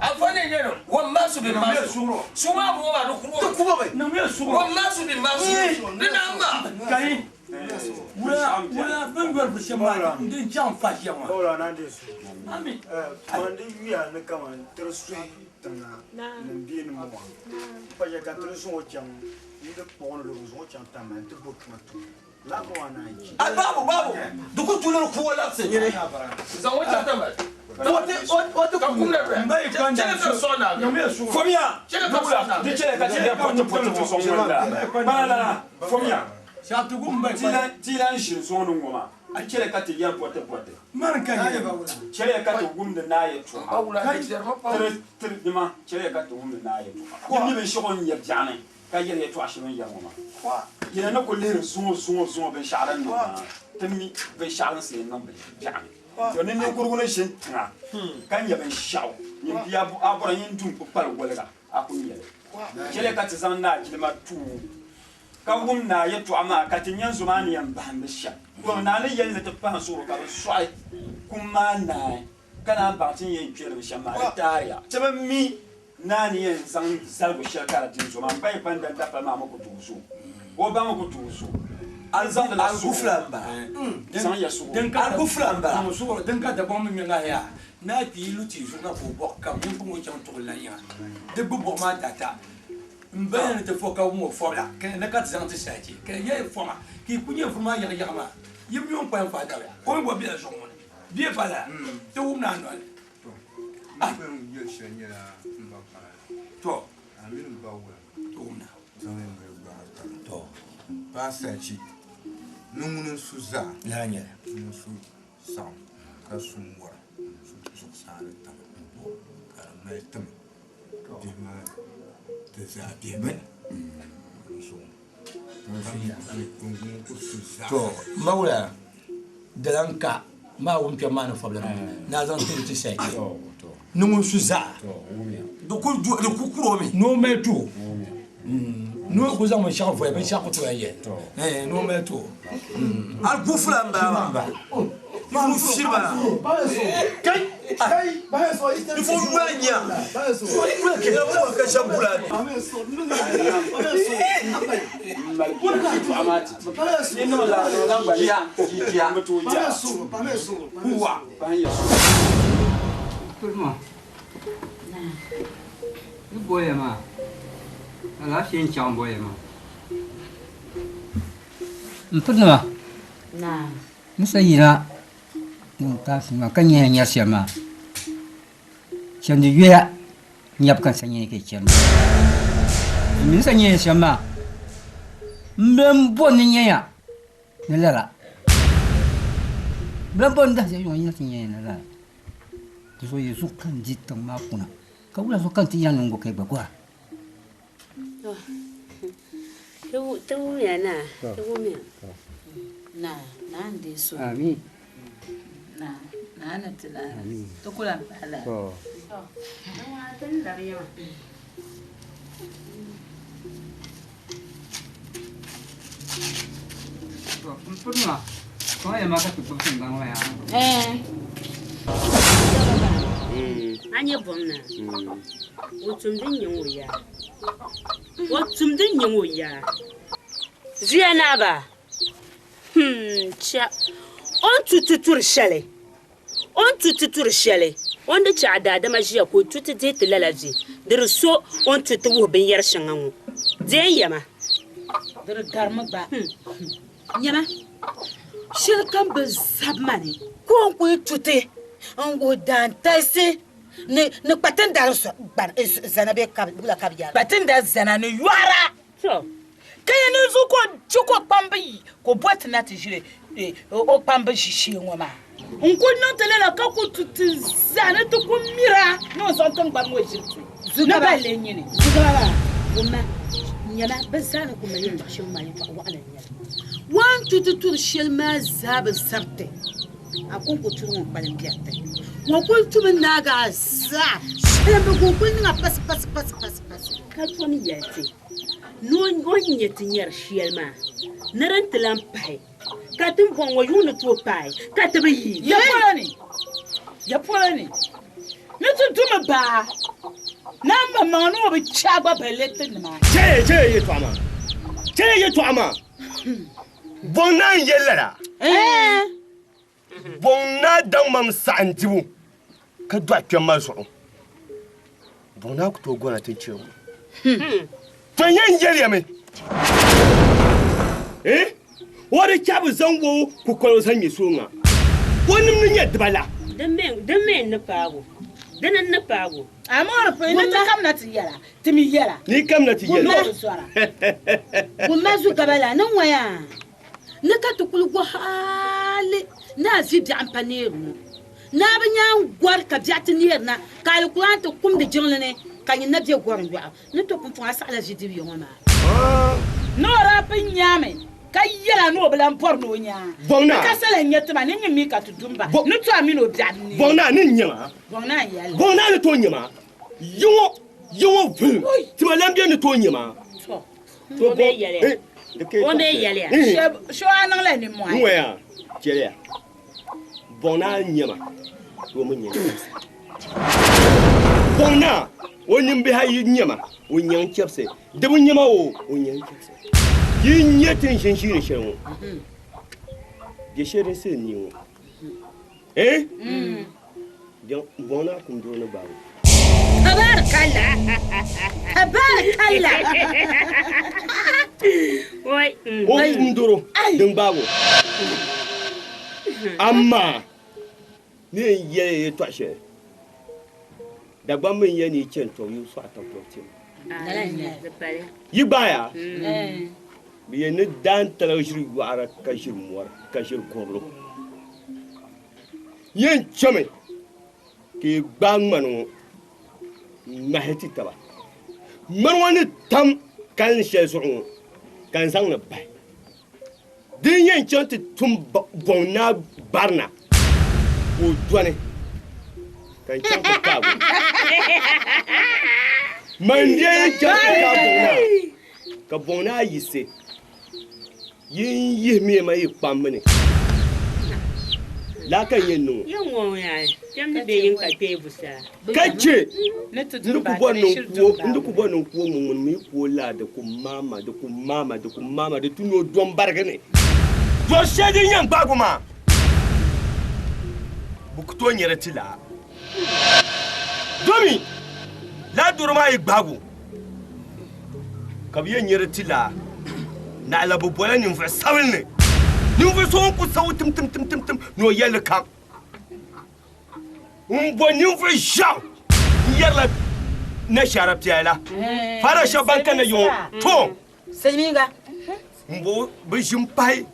Afa ni nyɛ wɔm maa su bɛ maa su. Su maa bɔ maa di kuro mi. Wɔm maa su bɛ maa su. Di na ma. Kayi wula wula bin yɔri bi shɛm maa din chaŋ fa ʒiya ŋɔ. Bawla na di su. Ami. Man di yuya ni kaman tiri suhi tiŋa nim bɛ ni mɔŋɔ. Pa chɛ ka tiri zuŋɔ chaŋ n di kpuɣi ni di zuŋɔ chaŋ tamali n ti bo tuma tum. A baabu baabu di ku tuuli ni kuo labisi nyini. Zaŋ o chaŋ tamali. O ti Ka kum na doya. Chɛli ka di sɔɣi naagi. Fomiya! Di chɛli ka ti lɛbi pɔti pɔti ti sɔŋ ŋɔ la. Kpana lana, fomiya! Ti lan ʒini sɔŋ ni ŋɔ maa, a chɛli ka ti yɛri pɔti pɔti. Chɛliya ka ti wumdi naa yɛtɔɣa. Tiri nima, chɛliya ka ti wumdi naa yɛtɔɣa. Yi mi binshɛɣu n-nyɛ biɛɣuni. Ka yɛli yɛtɔɣ shɛli o ni yɛri ŋɔ maa, Yina ni kul lihiri zuŋɔ zuŋɔ zuŋɔ binshɛɣu din niŋ maa, ti mi binshɛɣu din sili niŋ biɛɣuni. To ni ninkurigu ni ʒini tiŋa ka nya binshɛɣu, nyin bia a bɔra nyin du n-kpukpali woliga, a ku nya li. Chɛliya ka ti zaŋ naa jilima ti o, ka wum naa yɛtɔɣa maa, ka ti nya n zo maa ni yɛn bahindi shɛm. Dama naa ni yɛli ni ti pahi n-suhiri ka bɛ sɔɣi kum maa naai, ka naan baŋ ti ni yɛn kpɛri li shɛm maa, di taariya. Ti bi mi Naa ni yɛn zaŋ zaligu shɛli ka di di zo maa, m ba yi kpa n-dan dapali maa mi ku tooi zo. O ba mi ku tooi zo. A ni zaŋdi la suhu. Zaŋ ya suhu. Algufula m-bala. Din ka Dagbaŋ mi ŋme ŋahi yaa, Naa kpi yi lu tia zuɣu ka ka o bɔɣu kam nyin kpuŋ o chaŋ tuɣili la yiŋa. Di gbubi bɔɣu maa taata. M ba ya ni ti fo ka wum o fɔbila, ka ni ka ti zaŋ ti saha che, ka ya yi foma, ka yi ku nya vuri maa yaɣiyaɣi maa, yi bi nya o ni kpalim faai dabiya. O mi gba bela zuɣu ŋɔ ni. Bɛ pa lala, ti wum naa noli. To, n ni yɛn yɛli shɛli nyɛla m ba kpana. To, A mini m ba wula. To wumda. Zaŋ ya mali gbaai taba. To, paɣasarichi ni ŋuni n-su zaa. Lala n-nyɛli. Ŋuni n-su saɣim ka su mɔri zuɣusaa ni taba ka di mali tim bihi maa ti zaa bihi bini n zuɣu. To, m ba wula dilan ka maa wum kpɛm maa ni fɔbili ni a zaŋ tiri ti sayi ni ŋun su zaa. Di ku kuri o mi. Ni o mali ti o. Ni o ku zaŋ binshɛɣu voya binshɛɣu ku tooi yɛli ni o mali ti o. Hali gufula m-bala maa. Yi boliya maa, alaafee n-chaŋ boliya maa. M pirinima, ni sa yina ka nya ya nyari shɛm maa, chandi yoya nyabu ka n sa nya ka yi chani maa. N mi ni sa nya ya shɛm maa, m bi lan bo ni nya ya ni lala. M bi lan bo ni dahi shɛli yuŋ yina ti nya ya ni lala. Di zuɣu yi zuɣu ka n di tiŋ maa kuna, ka wula zuɣu ka n ti nya niŋgu ka yi gba gɔra. Ti wumiya naa, ti wumiya. Naa, naa n-deei so. Amin. Naa, naa ni ti lahi. Amin. Ti ku lahi pahi lala. To. To, di ŋuna ti ni labi ya maa. To, m piri maa, kpaŋ ya maa ka ti gbubi tiŋgbani ŋɔ yaa. Ɛɛh. A nya bom naa, o tumdi n-nyaŋ o yaa. O tumdi n-nyaŋ o yaa. Zuya naa ba, hmm, cha o ni tu ti turi shɛli, o ni tu ti turi shɛli, o ni di chɛ a daadama ʒiya ka o tu ti dihi ti lala vi, di di so o ni tu ti wuhi binyɛr shɛŋa ŋɔ. Deei ya ma. Di di garimi gba. Nyama, shɛlikam bi zabi ma ni ka o ni kul tu ti. N-wuhi daantalisi ni ni kpatindari zana bee wula ka bɛ yɛra? Kpatindari zana ni yɔhira. Ka ya ninvuɣ ka o chɛ ka o kpamba yi ka o boli ti na ti ʒili o kpamba ʒiishee ŋɔ maa. N ku niŋ ti lala ka ku tu ti zaa ni ti ku mir a ni o zaŋ tiŋgbani ŋɔ ʒili ti ni balli n-nyɛ ni. Zugaba maa, wumma, nyama, bɛ zaa ni ku mali yɛtɔɣ shɛm maa yɛtɔɣ waɣila n-nyɛ li. O ni tu ti turi shɛli maa zaa bi zabiti, a kɔŋko turi ŋɔ n-kpalim biɛriti. Ŋɔ kul tumi naagi a zaa, shɛli m-bi gu n-kul niŋ a pasipasipasipasi. Ka tom yɛli ti ni o ni nya ti nyari shɛli maa ni din ti lan pahi, ka tiŋgbɔŋ ŋɔ yuŋ ni tooi paai ka ti bi yi. Ya polo ni, ya polo ni, ni ti dumi baa ni a maŋmaŋa ni o bi chɛ a gba balle ti nima. Chɛliya, chɛliya yɛtɔɣa maa, chɛliya yɛtɔɣa maa. Bɔŋ naa n-yɛli lala. Bɔŋ naa daŋ mam saɣim dibu ka dɔɣi kpɛm ma zuɣu. Bɔŋ naa ku tooi gɔna ti n-chɛ ŋɔ. To n yɛn yɛliya mi, eh, o di chɛ bɛ zaŋ o kukoli zaŋ ŋmɛ sooŋa, o nim ni nyɛ dibala. Din mi n ni paag o, dini n ni paag o. Amaa o di ni ti kamina ti yɛla, ti mi yɛla. Ni kamina ti yɛla. Gumma zugaba la ni ŋɔya. Ni ka ti kuli go hali ni a vi biɛɣu m-pa neeri ŋɔ. Ni a bi nya n-gɔri ka biɛɣu ti neeri na, ka Alikuran ti kumdi jiŋli ni, ka nyin na be gɔrim yɔɣu. Ni to pumpɔŋ a saɣila vi dibu ya ŋɔ maa. Ni o daa pun nyaami ka yɛl a ni o bi lan bɔri ni o nya a. Ni ka sala n-nyɛ ti ma, ni nyin mi ka ti du m-ba. Ni to a mini o biɛɣu n-neei. Bɔŋ naa ni n-nya ma. Bɔŋ naa n-yɛli. Bɔŋ naa ni tooi nya ma. Yi ŋɔ, yi ŋɔ vuhim, ti ma lan be ni tooi nya ma. Tɔ! O mi yɛliya. O mi yɛliya. Shɛ a niŋla nimmohi. N ŋɔya, chɛliya, bɔŋ naa n-nyɛ ma, ka o mi nyɛ n-chɛbisi. Bɔŋ naa, o nimbihi ayi n-nyɛ ma, o nyɛ n-chɛbisi. Di bi nyɛ ma o, o nyɛ n-chɛbisi. Yi nya ti ni ʒin ʒiini shɛli ŋɔ, bɛ shɛli din sili nii ŋɔ. Eh? Bɔŋ naa kum doo ni gbaagi o. Tabaarikalla! Tabaarikalla! O kum doro din gbaagi o. Amaa ni yɛn yɛli ya yɛtɔɣ shɛli, Dagbamba n-yɛli ni yi chani tɔbu yi sɔɣi tab tɔbu tibu. Yi gbaaya? Bɛ yɛn ni daantaliga ʒiri yɔɣira ka ʒiri mɔri ka ʒiri kurili. Yɛn chami ka yi gbaai ŋmani ŋɔ ŋmahi ti taba. Ŋmani ŋɔ ni tam kalinli shɛli zuɣu ŋɔ ka n zaŋ li bahi. Din yɛn chaŋ ti tum bɔŋ naa barina ka o dɔni ka n chaŋ ti kaag o. Man lee yɛn chaŋ ti kaag bɔŋ naa ka bɔŋ naa yiɣisi Yi yihimiya ma yi kpambi ni. Laa ka n yɛn niŋ o. Ka chɛ n di ku bɔri ni n ku o ŋun ŋuni mi ku o laa di ku maama, di ku maama, di ku maama, di tu ni o dom barigi ni. Dɔr shɛli din yɛn gbaag o maa, bɛ ku tooi nya di ti laa. Domi laa dɔro maa yi gbaag o, ka bɛ yɛn nya di ti laa, naɣila bɛ bola ninvuɣ sabinli, ninvuɣ so ŋun ku sabi timtimtimtim ni o yɛlli kam. N bo ninvuɣ ʒiɛɣu n-yɛrila nashaara piɛla la, fara shɛba ban kanna yiŋɔ to m bo bɛ ʒim pahi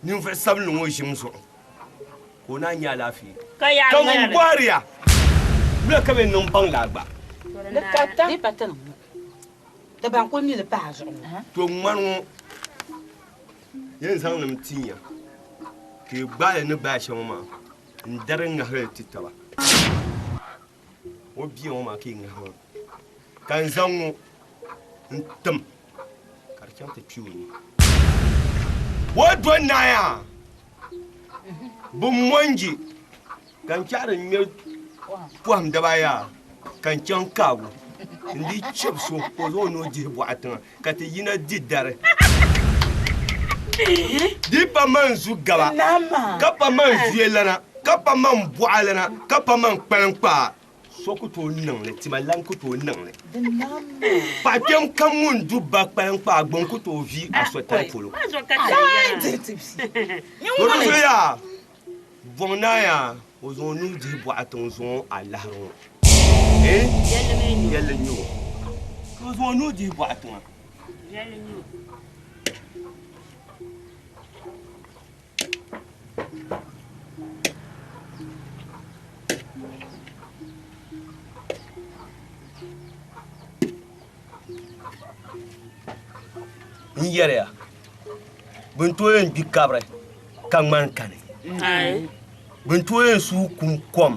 ninvuɣ sabinli ŋɔ ʒim zuɣu ka o naan nya alaafee. Ka ŋun bɔhiri ya, Wula ka bɛ niŋ baŋ laa gba? To ŋmani ŋɔ yɛn zaŋ li mi ti ya, ka yi gbaai li ni gbaai shɛm ŋɔ maa n-dari ŋahiri li ti taba. O bia ŋɔ maa ka yi ŋahi maa, ka n zaŋ ŋɔ n-tim ka di chaŋ ti kpi o ni. O do naaya bɛ mɔnji ka n chaɣiri ŋ-ŋme pɔhim daba ayi ka n chaŋ kaagu n-di chɛbi so ka o zaŋ o nuu dihi bɔɣa tiŋa ka ti yina di dari. Di pa man zu gaba, ka pa man zuya lana, ka pa man bɔɣa lana, ka pa man kpaliŋkpaa. So ku tooi niŋ li, tima lan ku tooi niŋ li. Paɣa kpɛm kam ŋun du ba kpaliŋkpaa gbɔŋ ku tooi vi a sotali polo. Di zuɣu yaa, bɔŋ naa yaa. O zaŋ o nuu dihi bɔɣa tiŋ zaŋ alahiri ŋɔ. Yɛlli n-nyɛ o. Ka o zaŋ o nuu dihi bɔɣa tiŋa. N yɛliya bɛ ni tooi yɛn gbi kabiri ka ŋmani kani bɛ ni tooi yɛn suui kum kom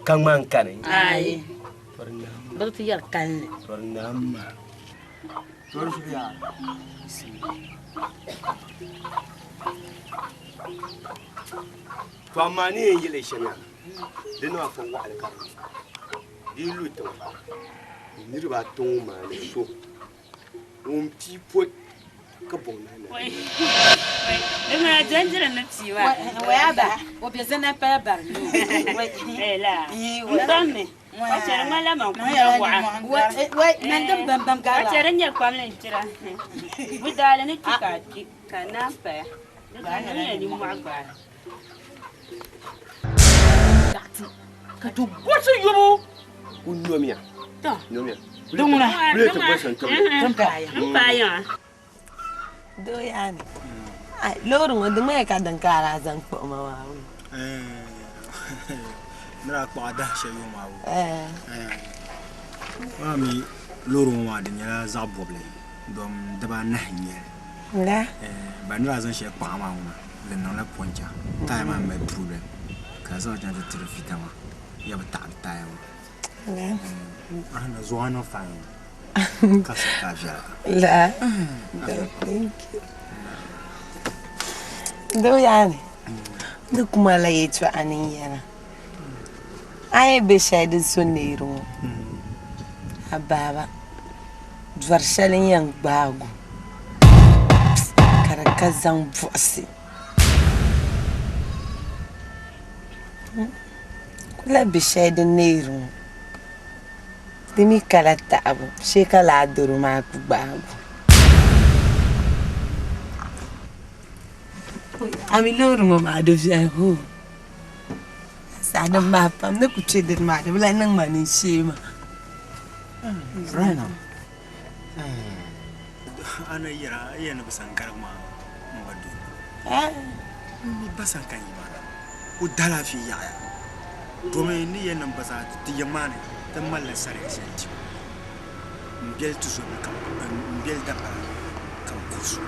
ka ŋmani kani Bɛ ti yɛri kalinli. To amaa ni yɛn yɛli shɛm yaa di niŋ afa waɣali ka di yi lu tiŋa niriba ata ŋɔ maa ni so ŋun pii poi ka bɔŋ naa na O be zana paya bari Ka ti gosi yubu. Ku nomiya. Nomiya. Di ŋuna. Kuli ti gosi n tibili. N paaya. Doo yaani. Ai, loori ŋɔ di ŋmaya ka din ka a daa zaŋ kpuɣi ma maa wee. Ni daa kpuɣi a dahi shɛli yuŋ maa wee. Maa mi loori ŋɔ maa di nyɛla zaɣ bɔbili dom dibaanahi n-nyɛ li. La. Ba ni daa zaŋ shɛli kpuɣi a maa ŋuna di niŋla pɔncha taaya maa m-mali problem ka a zaŋ chaŋ ti tiri fita maa ya bi taɣi di taaya maa. La. A na zuɣu a niŋ fine ka sa ka a viɛla. La. Thank you. Doo yaani di kuma la yɛltɔɣa ni n yɛra a yi be shɛli din so neeri ŋɔ a baaba dɔri shɛli n yɛn gbaagi o ka di ka zaŋ buɣisi ku lahi be shɛli din neeri ŋɔ di mi kala taɣibu shee ka lala doro maa ku gbaagi o. A mi loori ŋɔ maa di viɛli hoo. Saha din mahi pam ni ku kpe dini maa di bi lahi niŋ ma ninshee maa. Raina, a ni yɛra a yɛn ni bi san garigi maa n ba doo. N mi ba sani ka n yi maa o daalaafee yaɣiya domi n ni yɛn niŋ ba zaa ti yiŋ maa ni ti malila sariya shɛli dibu. M beli tuzobili ka m beli dapala ka bɛ kuhi sua.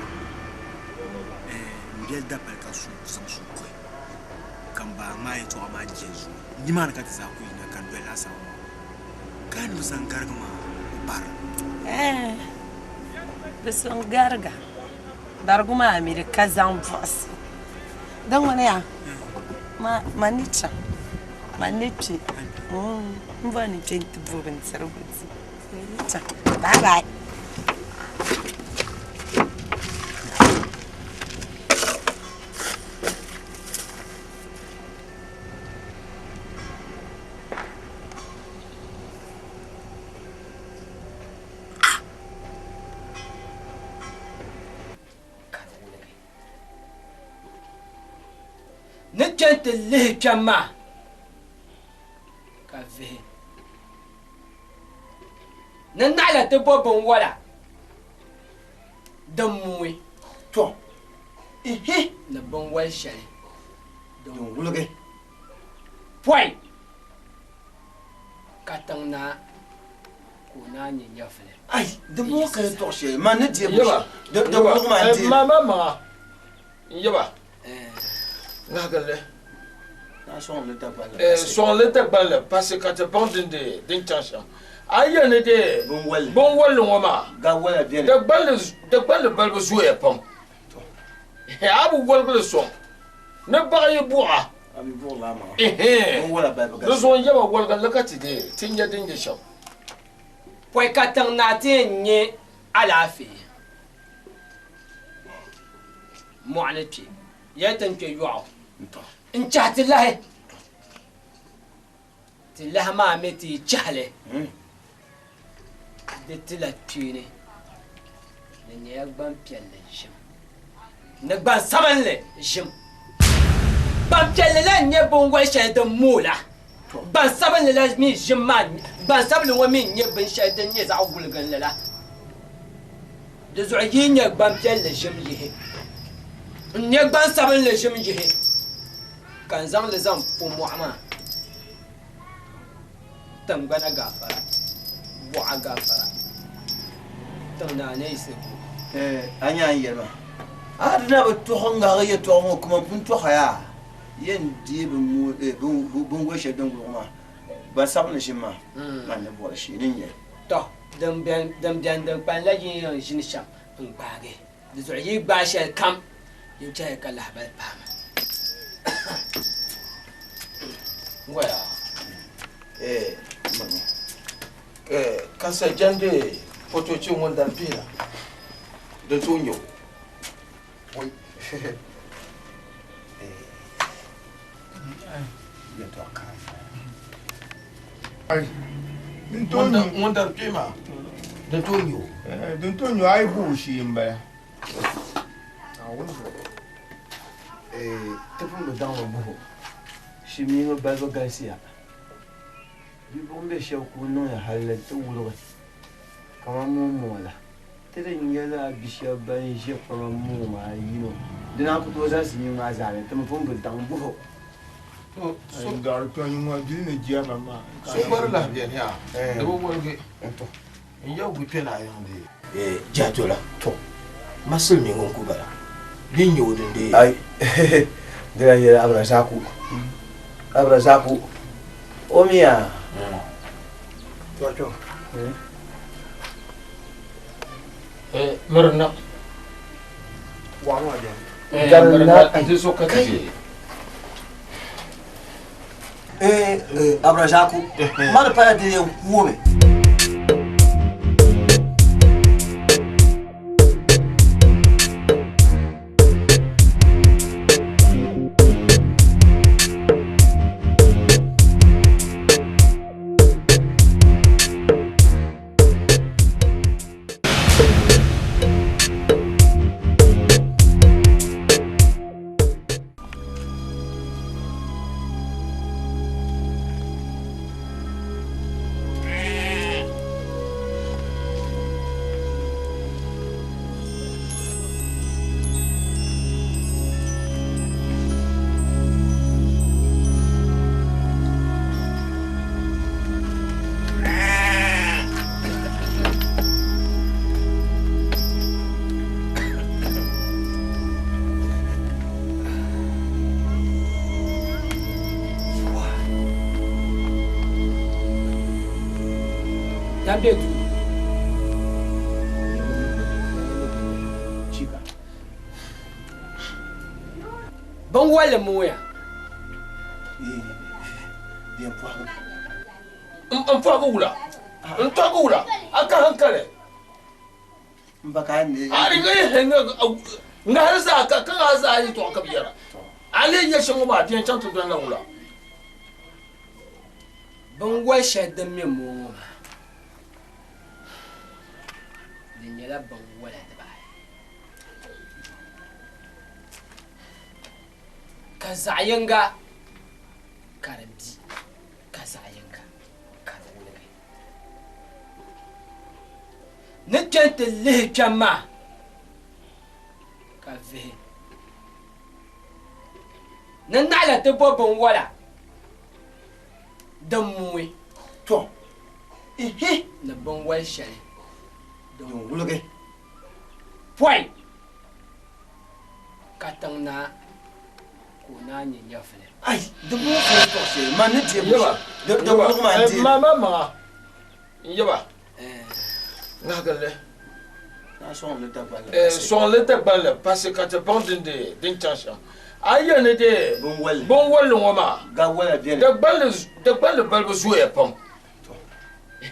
M beli dapali ka zaŋ sua kuhi. Ka m ba ŋmaai yɛtɔɣa maa je zuɣu. Nimaani ka ti zaa ku yina ka n doli laasabu maa. Ka a ni bi zaŋ garigi maa o bari. Ɛɛh! Bi so n-gariga. Barigu maa mi di ka zaŋ buɣisi. Di ŋuni ya? Ma ni chaŋ. Ma ni kpe. M bɔri ni kpe nti bo bindirigu di. Ma ni chaŋ. Bye bye. Ni kpe nti lihi kpɛm maa ka vihi ni naɣila ti bo binwola din mooi tɔ ihi ni binwol shɛli din wuligi pɔi ka tiŋ naa ka o naan nyɛ nyɛvili. Ai, di bɔŋɔ ka yɛtɔɣ shɛli man ni deei bushɛm, di wuligu maa n-deei. Ma ma maŋa n-yaba ŋahigili sɔŋ li Dagbanli pasi ka ti baŋ din dee din chaŋ shɛm. A yi yɛli ni dee binwalli ŋɔ maa Dagbanli balibu zooya pam. A bi woligi li sɔŋ ni baɣa yi buɣa. Di zuɣu n-yaba woligi li ka ti dee ti nya din nyɛ shɛm. Pɔi ka tiŋ naa ti yɛn nya alaafee mɔɣu ni kpe, yɛli ti ni kpe yɔɣu n-chahi ti lahi. Ti lahi maa mi ti yi chahi li, di tila kpeeni. Di nyɛla gbampiɛlli ʒim ni gbansabinli ʒim. Gbampiɛlli la n-nyɛ binwal shɛli din mooi la. Gbansabinli la mi ʒim maa, gbansabinli ŋɔ mi n-nyɛ binshɛli din nyɛ zaɣ wuliginli la. Di zuɣu yi nya gbampiɛlli ʒim yihi, n-nya gbansabinli ʒim yihi, ka n zaŋ li zaŋ po mɔɣu maa tiŋgbana gaafara, buɣa gaafara, tiŋ naa Neesibu. A nya a ni yɛli maa? A di na bi tɔɣi ŋahigi yɛtɔɣa ŋɔ kaman pun tɔɣi yaa yɛn deei binwol shɛli din guligi maa, gbansabinli ʒim maa, man ni bɔri shee ni n nya li. Tɔ! Din beni din kpalim la yi ni yɛn ʒini shɛm n-gbaagi di zuɣu. Yi gbaai shɛli kam, yin chɛli ka lahibali paai ma. Waya, ka sa jɛndi fotochi ŋun dari pihila din tooi nyɛ o. Ŋun dari kpee maa din tooi nyɛ o. Din tooi nyɛ o a yi bo o shee m-bala. Ti pun bi daŋ mi guhi o. Shimiiŋa balibu galisiya. Bibuɣim be shɛba kuli niŋya halli ti wuligi kaman moonmoŋ la. Ti di nyɛla bi shɛba ban ʒe kpaŋa mooi maa yino, di naan ku tooi zali sinyiŋ maa zaa ni, ti mi pun bi daŋ guhi o. So gba di lahi beni yaa, di bi woligi n-yɛbigi kpe na yiŋ dee. Jɛhitola, tɔ! Ma silimiingi n-ku bala, bɛ ni nya o din dee. Ai, di lahi yɛli Abdurazaku, Abdurazaku, o mi yaa? Tɔ, tɔ. Mirina. Garina. Di so ka ti je. Abdurazaku, ma di pala di yɛn kuomi. Dan be duu. Binwolli mooya. N pɔhigi wula? N tɔhigi wula? A ka hankali? A di ŋahiri zaa ka ka ŋahi zaa yɛtɔɣa ka bi yɛra. A lee nya shɛm ŋɔ maa, di yɛn chaŋ ti dɔnila wula? Binwoli shɛli din mi mooi ŋɔ maa, di nyɛla binwola dibaayi. Ka zaɣ yinga ka di bi, ka zaɣ yinga ka di wuligi. Ni kpe nti lihi kpɛm maa ka vihi ni naɣila ti bo binwola din mooi ni binwol shɛli din wuligi pɔi ka tiŋ naa ka o naan nyɛ nyɛvili. Ai, di bɔŋɔ ka yi tɔɣisi man ni deei bu shɛli, di wuligu maa n-deei li. Ma ma maŋa n-yaba ŋahigili sɔŋli Dagbanli pasi ka ti baŋ din dee din chaŋ shɛm. A yi yɛli ni dee binwolli ŋɔ maa Dagbanli balibu zooya pam.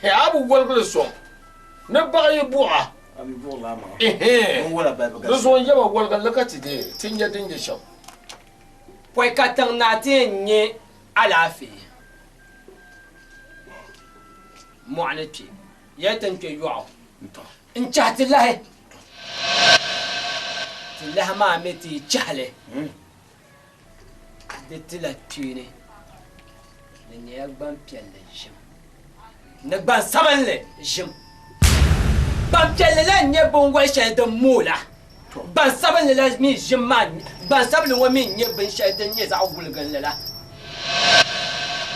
A bi woligi li sɔŋ ni baɣa yi buɣa. Di zuɣu n yaba woligi li ka ti dee ti nya din nyɛ shɛm. Pɔi ka tiŋ naa ti yɛn nya alaafee mɔɣu ni kpe, yɛli ti ni kpe yɔɣu n-chahi ti lahi. Ti lahi maa mi ti yi chahi li. Di tila kpeeni, di nyɛla gbampiɛlli ʒim ni gbansabinli ʒim. Gbampiɛlli la n-nyɛ binwal shɛli din mooi la. Gbansabinli la mi ʒim maa, gbansabinli ŋɔ mi n-nyɛ binshɛli din nyɛ zaɣ wuliginli la.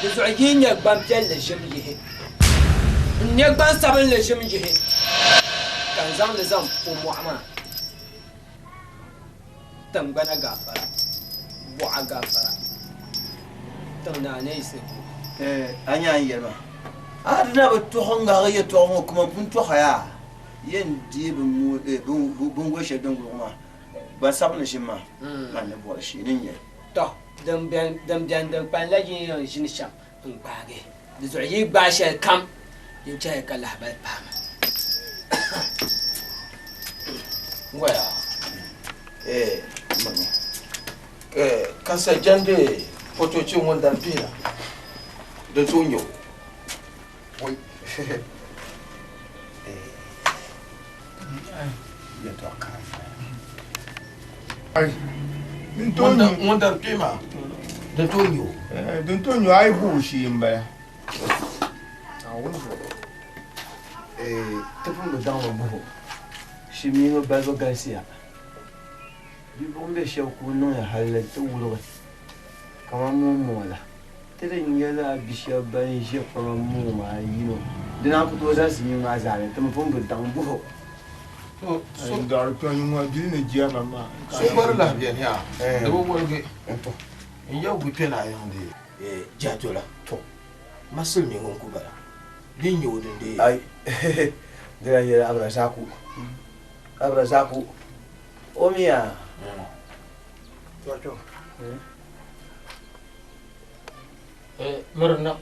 Di zuɣu yi nya gbampiɛlli ʒim yihi, n-nya gbansabinli ʒim yihi, ka n zaŋ li zaŋ po mɔɣu maa tiŋgbana gaafara, bɔɣa gaafara, tiŋ naa ni yiɣisi ku. A nya a ni yɛli maa, a di na bi tɔɣi ŋahigi yɛtɔɣa ŋɔ kaman pun tɔɣi yaa. Yɛn deei binwoli shɛli din wuligu maa, gbansabinli ʒim maa, man ni bɔri shee ni n-nyɛ li. Tɔ! Din beni din kpalim la yi ni yɛn ʒini shɛm n-gbaagi di zuɣu. Yi gbaai shɛli kam, din chɛya ka lahibali paai ma. Waya, ka sa jɛndi fotochi ŋun dari bihi la, din tooi nya o. Ŋun dari kpee maa din tooi nyo. Din tooi nyo a yi bo o shee m-bala. Ti pun bi daŋ bi buhi o. Shimiyi ŋɔ balibu galisiya. Bibuɣim be shɛba kuli niŋya hali ti wuligi kaman moonmoŋ la. Ti di nyɛla bi shɛba ban ʒe kpaŋa moŋ maa yino. Di naan ku tooi zali sinii maa zaa ni, ti mi pun bi daŋ buhi o. So gba di lahi beni yaa, di bi woligi n yɛbigu kpe na yiŋ di Jɛhitola. To, ma silimiingi n-ku bala bee n-nyɛ o din deei? Ai, di lahi yɛli Abdulrazaku, Abdulrazaku, o mi yaa? Mirina.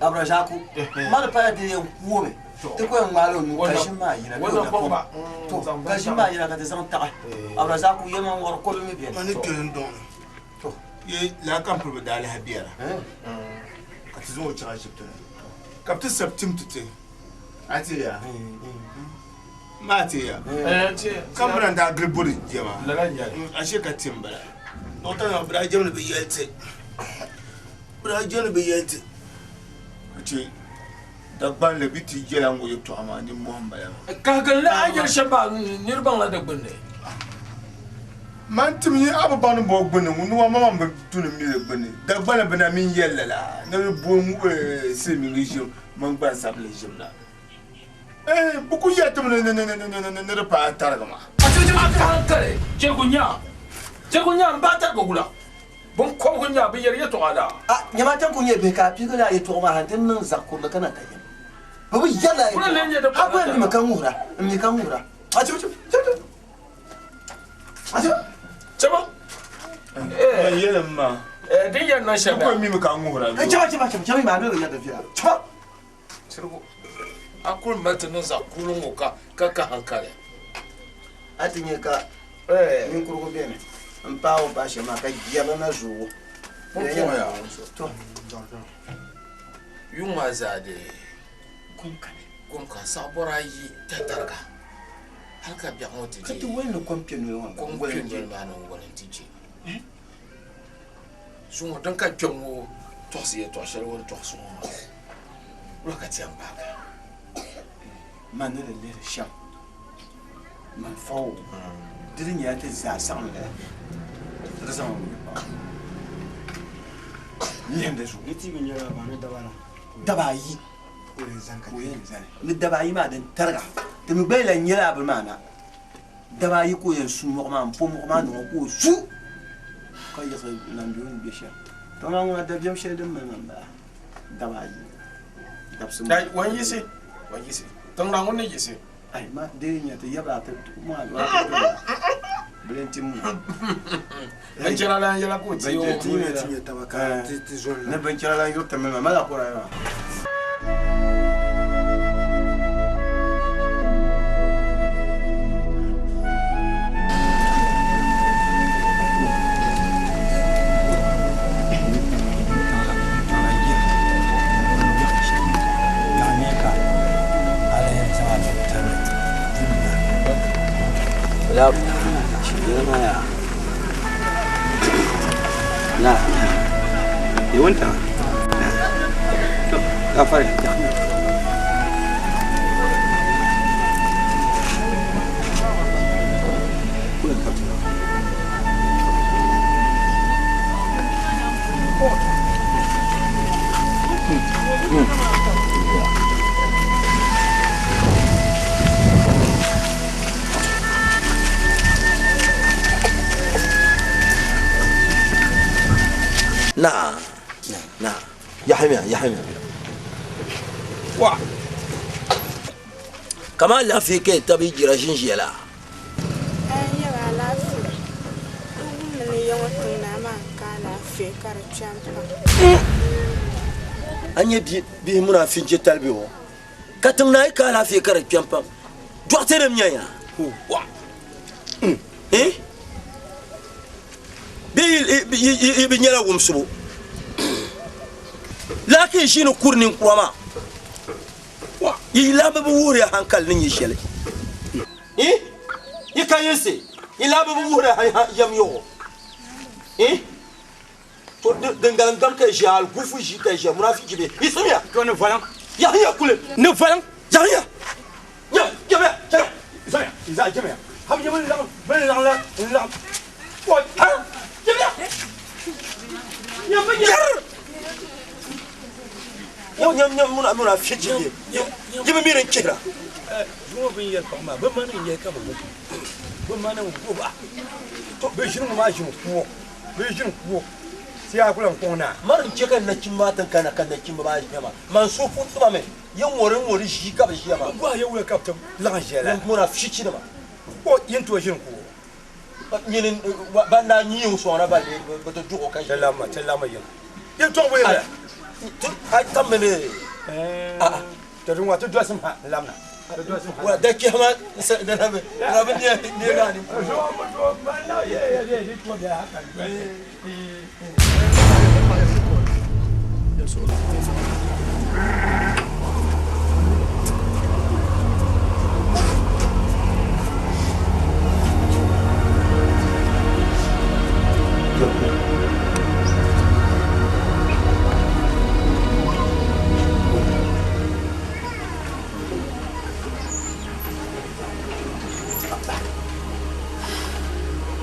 Abdulrazaku, ma di pala di yɛn kuomi ti ku yɛn ŋmaala o nuu ka ʒim maa yina bee o napɔŋ to ka ʒim maa yina ka ti zaŋ taɣi Abdulrazaku yɛlimaŋ wɔri kɔdu mi beni. Ma ni kpɛri n dɔŋ ni to ye laa ka m piri bi daa lahi biɛra ka ti zaŋ o chaŋ ashibiti ni ka bi ti sabi tim ti ti a ti ya maa ti ya ka mira n daa gili bori jɛma ashe ka tim bala dɔkta nima bi daa jɛmdi bi yɛli ti bi daa jɛmdi bi yɛli ti ka che Dagbanli bi ti jɛla ŋɔ yɛtɔɣa maa nimmohi m-bala maa. Kahigili a yɛli shɛm maa nir baŋla di gbunni. Man tim yi a bi baŋ ni bo gbunni ŋun wa maŋmaŋ bi tu ni mi di gbunni. Dagbanli bi na mi n-yɛli lala ni bi bo silimiingi ʒim mini gbansabinli ʒim la. Bɛ ku yɛli ti mi ni di paai tarigi maa. A ti ti maa kahaŋkali chɛrigu nyaa, chɛrigu nyaa m-baai tarigi wula? Binkɔbigu nyaa bɛ yɛri yɛtɔɣa daa. A nyama ti ku nyɛ bihi ka a piigi lala yɛtɔɣa maa ha nti niŋ zaɣ kurili ka na ka yɛm. Bɛ bi yɛri lala yɛtɔɣa. A gba mi ka ŋuhira, m mi ka ŋuhira. A chɛ, chɛ, chɛ, a chɛ. Chɛba. Man yɛlim ma. Din yɛn niŋ shɛm yaa. N ku mi mi ka ŋuhira. Chɛba, chɛba, chɛba, chɛba mi maa, a mi bi yɛri di viɛla. Chɛba. Sirigu, a kuli mali ti niŋ zaɣ kurili ŋɔ ka ka hankali. A ti nya ka ninkurugu beni m-paai o paɣ shɛm maa ka jɛrili na zooi o. To, yuŋ maa zaa dee kom ka saɣibɔri ayi tatariga hal ka biɛɣu ŋɔ ti Ka ti wali ni kom kpe noli ŋɔ kom kpe noli maa ni n-wali nti je. Zuŋɔ din ka kpɛm ŋɔ tɔɣisi yɛtɔɣ shɛli o ni tɔɣisi ŋɔ maa, wula ka ti yɛn gbaagi? Man ni di lihiri shɛm, man fa o, di di nyɛla ti zaa saɣim lala, ti di zaŋ o nuu kpaŋ lihim di zuɣu. Di ti bi nyɛla ba ni daba la. Daba ayi ka o yɛn zani. Ni daba ayi maa din tariga, ti mi gba yi lan nyɛla a bini maa na. Daba ayi ka o yɛn su mɔɣu maa m-po mɔɣu maa niŋ o ka o su ka yiɣisi lan be o ni be shɛm. Tɔ amaa ŋuna dabiɛm shɛli din mali ma m-bala daba ayi dabisi Dai, o ni yiɣisi, o ni yiɣisi. Tiŋ maa ŋun ni yiɣisi. Ai, ma dee nya ti yɛbila a ti mu a lɔra ti doli a bɛ ti mu. Binchɛra lan yɛla ka o ti o. Ni binchɛra lan yuri ti mili ma, mali a kɔra maa. Ya Na. Yawanta. To, gafara. Na na yahamiya yahamiya wa kama alaafee ka yi tabi jira ʒinʒiya la A nyɛla alaafee. N wummi ni ya ŋɔ tiŋ naa maa n-ka alaafee ka di kpɛm pam. A nyɛ bihi munaafinchi tali bɛ ŋɔ ka tiŋ naa yi ka alaafee ka di kpɛm pam. Dɔɣite nim nyɛ ya. Eh? Bee yi bi nyɛla wumsibu. Laaki n-ʒini kuri ninkura maa. Yi lahi bi wuhiri ya hankali ni nyɛ shɛli. Yi ka yinsi, yi lahi bi wuhiri ya yɛm yɔɣɔ. To din galim gam ka yi ʒiya, algufu ʒi ka yi ʒiya, munafiki bɛ yiɣisimiya. To ni valiŋ. Yahinya kuli. Ni valiŋ. Yahinya. Nyam, jɛmiya, chɛliya. Zaya, zaya jɛmiya. Hali bɛ laɣim, bɛ ni laɣim la, n laɣim. O, ha, jɛmiya. Nyam, bɛ nyam. Nyam, nyam, nyam, muna, muna, fiji bɛ. Yi bi mi din chihira. Zuŋɔ bɛ ni yɛli paɣa maa, bɛ ma ni n-yɛli ka bɛ gubi. Bɛ ma ni n-gubi a. To, bɛ ʒini ŋɔ maa ʒini kuo. Bɛ ʒini kuo. Ti yaa ku lan kɔŋ naa. Mari n-chɛ ka nachimba maa ti kana ka nachimba maa ʒiya maa. Man so puti ma mi, yi ŋɔri n-ŋɔri ʒii ka bɛ ʒiya maa. Bɛ bɔhi ya wula ka bɛ ti laɣim ʒiya la? Muna fichinima. O yin tooi ʒini kuo. Nyini ban daa nyi o sɔŋ na ba lee bi ti duɣ o ka ʒiya. Ti laɣimma yiŋa. Yin tɔŋ bɔ yɛla? A tam mi ni. To di ŋɔ ti dɔsim ha n-labina. Wa da kpɛhi ma dana bi dana bi neegi a ni puuni.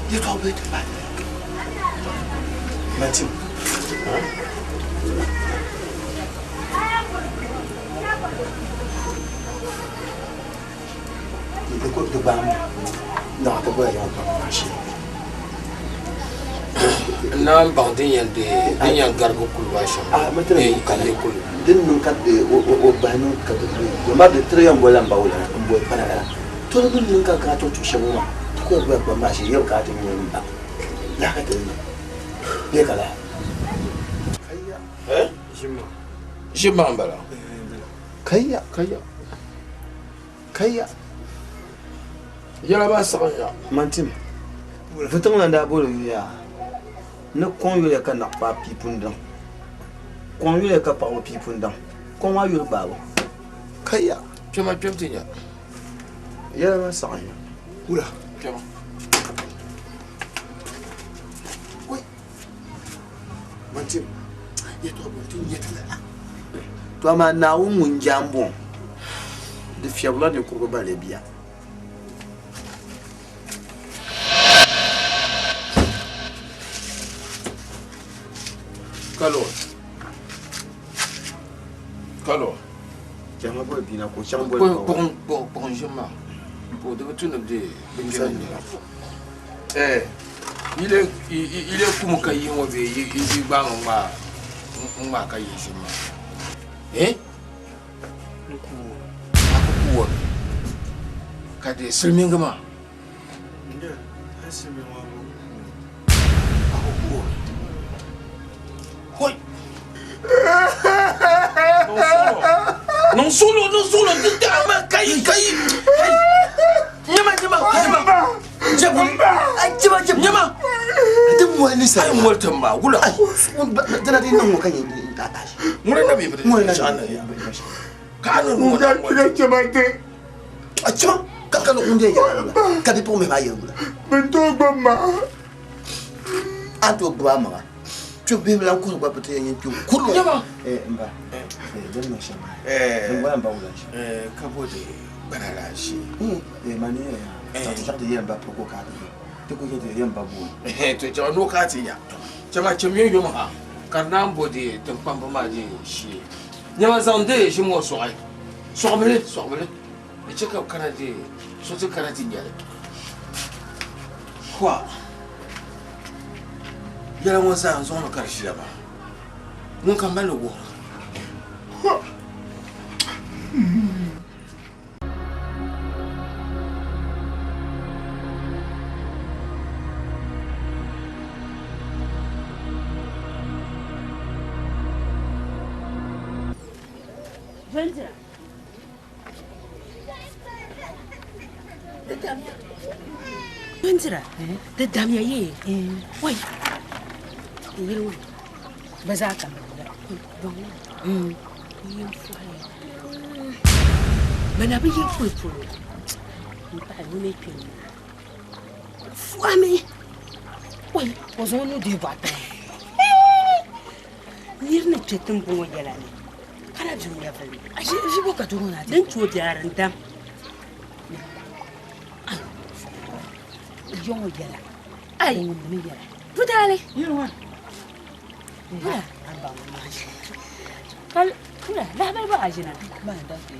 Yɛtɔɣa bee ti paai Matim. Di ku di gbaam naɣ ti goya yaŋ pam maa shee. N naan baŋ din yɛn deei din yɛn garigi kuli maa shɛm. Ah, mi tiri Bee ka yi kuli. Din niŋ ka o bahi niŋ ka ma di tiri yɛn boli la n ba wula n boli kpana lala. To di niŋ ka ka to tuhi shɛm ŋɔ maa ti ku yɛn goya kpam maa shee yɛbu ka a ti nyɛ m ba lahi ka ti niŋ bee ka lahi. Eh? Ʒimaŋ m-bala. Kaya kaya kaya. Yɛla maa saɣim ya. Mantim vutiŋ lan daa boli yuya ni kɔŋ yuliya ka naɣ paai pii pundaŋ. Kɔŋ yuliya ka paɣaba pii pundaŋ. Kɔŋ maa yuli gbaabu. Kaya. Kpɛma kpɛm ti nya. Yɛla maa saɣim ya. Wula kpɛma. Oi. Mantim yɛtɔɣa boli ti nyɛ ti lala. To amaa Naawuni ŋun jaan bɔŋ di fiɛbila ninkurugu ban lee bia. Kalo. Kalo. Chama boli bia na ka o chaŋ boli paɣa. Kpuɣim kpuɣim ʒim maa. Ka o di bi tu ni bɛ bɛ kpɛma nyɛla. Eh, yile yile kum ka yi ŋɔ bee yi yi gbaami ŋmaa ŋmaa ka yi ʒim maa. Eh? N kuo. A ku kuo mi. Ka di silimiingi maa. Nde, a silimiingi maa ku kuo. A ku kuo mi. Hoi! Niŋ suɣulo, niŋ suɣulo, di daɣa maa ka yi, ka yi, ka yi. Nyama, nyama, nyama. Jɛbu. Ai, jɛba, jɛba. Nyama. Di moli ni sa. Ai moli ti ma, wula. Ai, dina di niŋ ŋɔ ka nyɛ n ta tashi. Ŋuni na mi bi Ŋuni na shɛɣu mi na bi ya. Ka a ni ŋɔ na moli. A chima, Ka ka luɣ ŋun yɛn yɛli wula ka bipuɣimbihi maa yɛli wula. Bɛ ni tooi gbubi ma. A ni tooi gbubi a maŋa. Kpe bihi bi lan kuhiri gba bɛ ti yɛn nyin kpe kurili. Nyama. M ba, di ni niŋ shɛm maa, din bɔra m ba wula n-shɛm. Ka bo di gbana la ʒee. Mani yɛn ya, chaŋ ti chaŋ ti yɛli m ba piri ka o ka a ti nya. Ti ku chɛ ti yɛn ba booni. To chama ni o ka a ti nya. Chama cham yomyom ha ka di naan bo di tiŋkpamba maa di shee. Nyama zaŋ di ʒim ŋɔ sɔɣi. Sɔɣimili, sɔɣimili. Di chɛ ka bɛ kana ti so ti kana ti nya li. Hua! Yɛla ŋɔ zaa n zaŋ li ka di ʒiya maa. Ŋun ka mali li wuhira. Hua! Bindira. Bindira. Di damya yee. Wai. N yili ŋɔ. Bɛ zaa ka bɛ la. Bɛ na bi yi puli polo. N paɣa ŋun mi kpɛm maa. Fɔhimi. Wai, o zaŋ o nuu dihi bɔɣu tiŋa. Nir ni kpe tiŋgbɔŋ ŋɔ yɛla ni, ka na be o nyɛvili ni. Ʒi bɔ ka doo ŋɔ na ti? Din ti o biɛri n-dam. Yɔ ŋɔ yɛla. Ai. Ŋun mi yɛla. Budaali. Yiri ŋɔ. Buda. An baŋ ŋun maa ʒi. Kal, buda, lahabali bɔ a ʒina? Maa da ti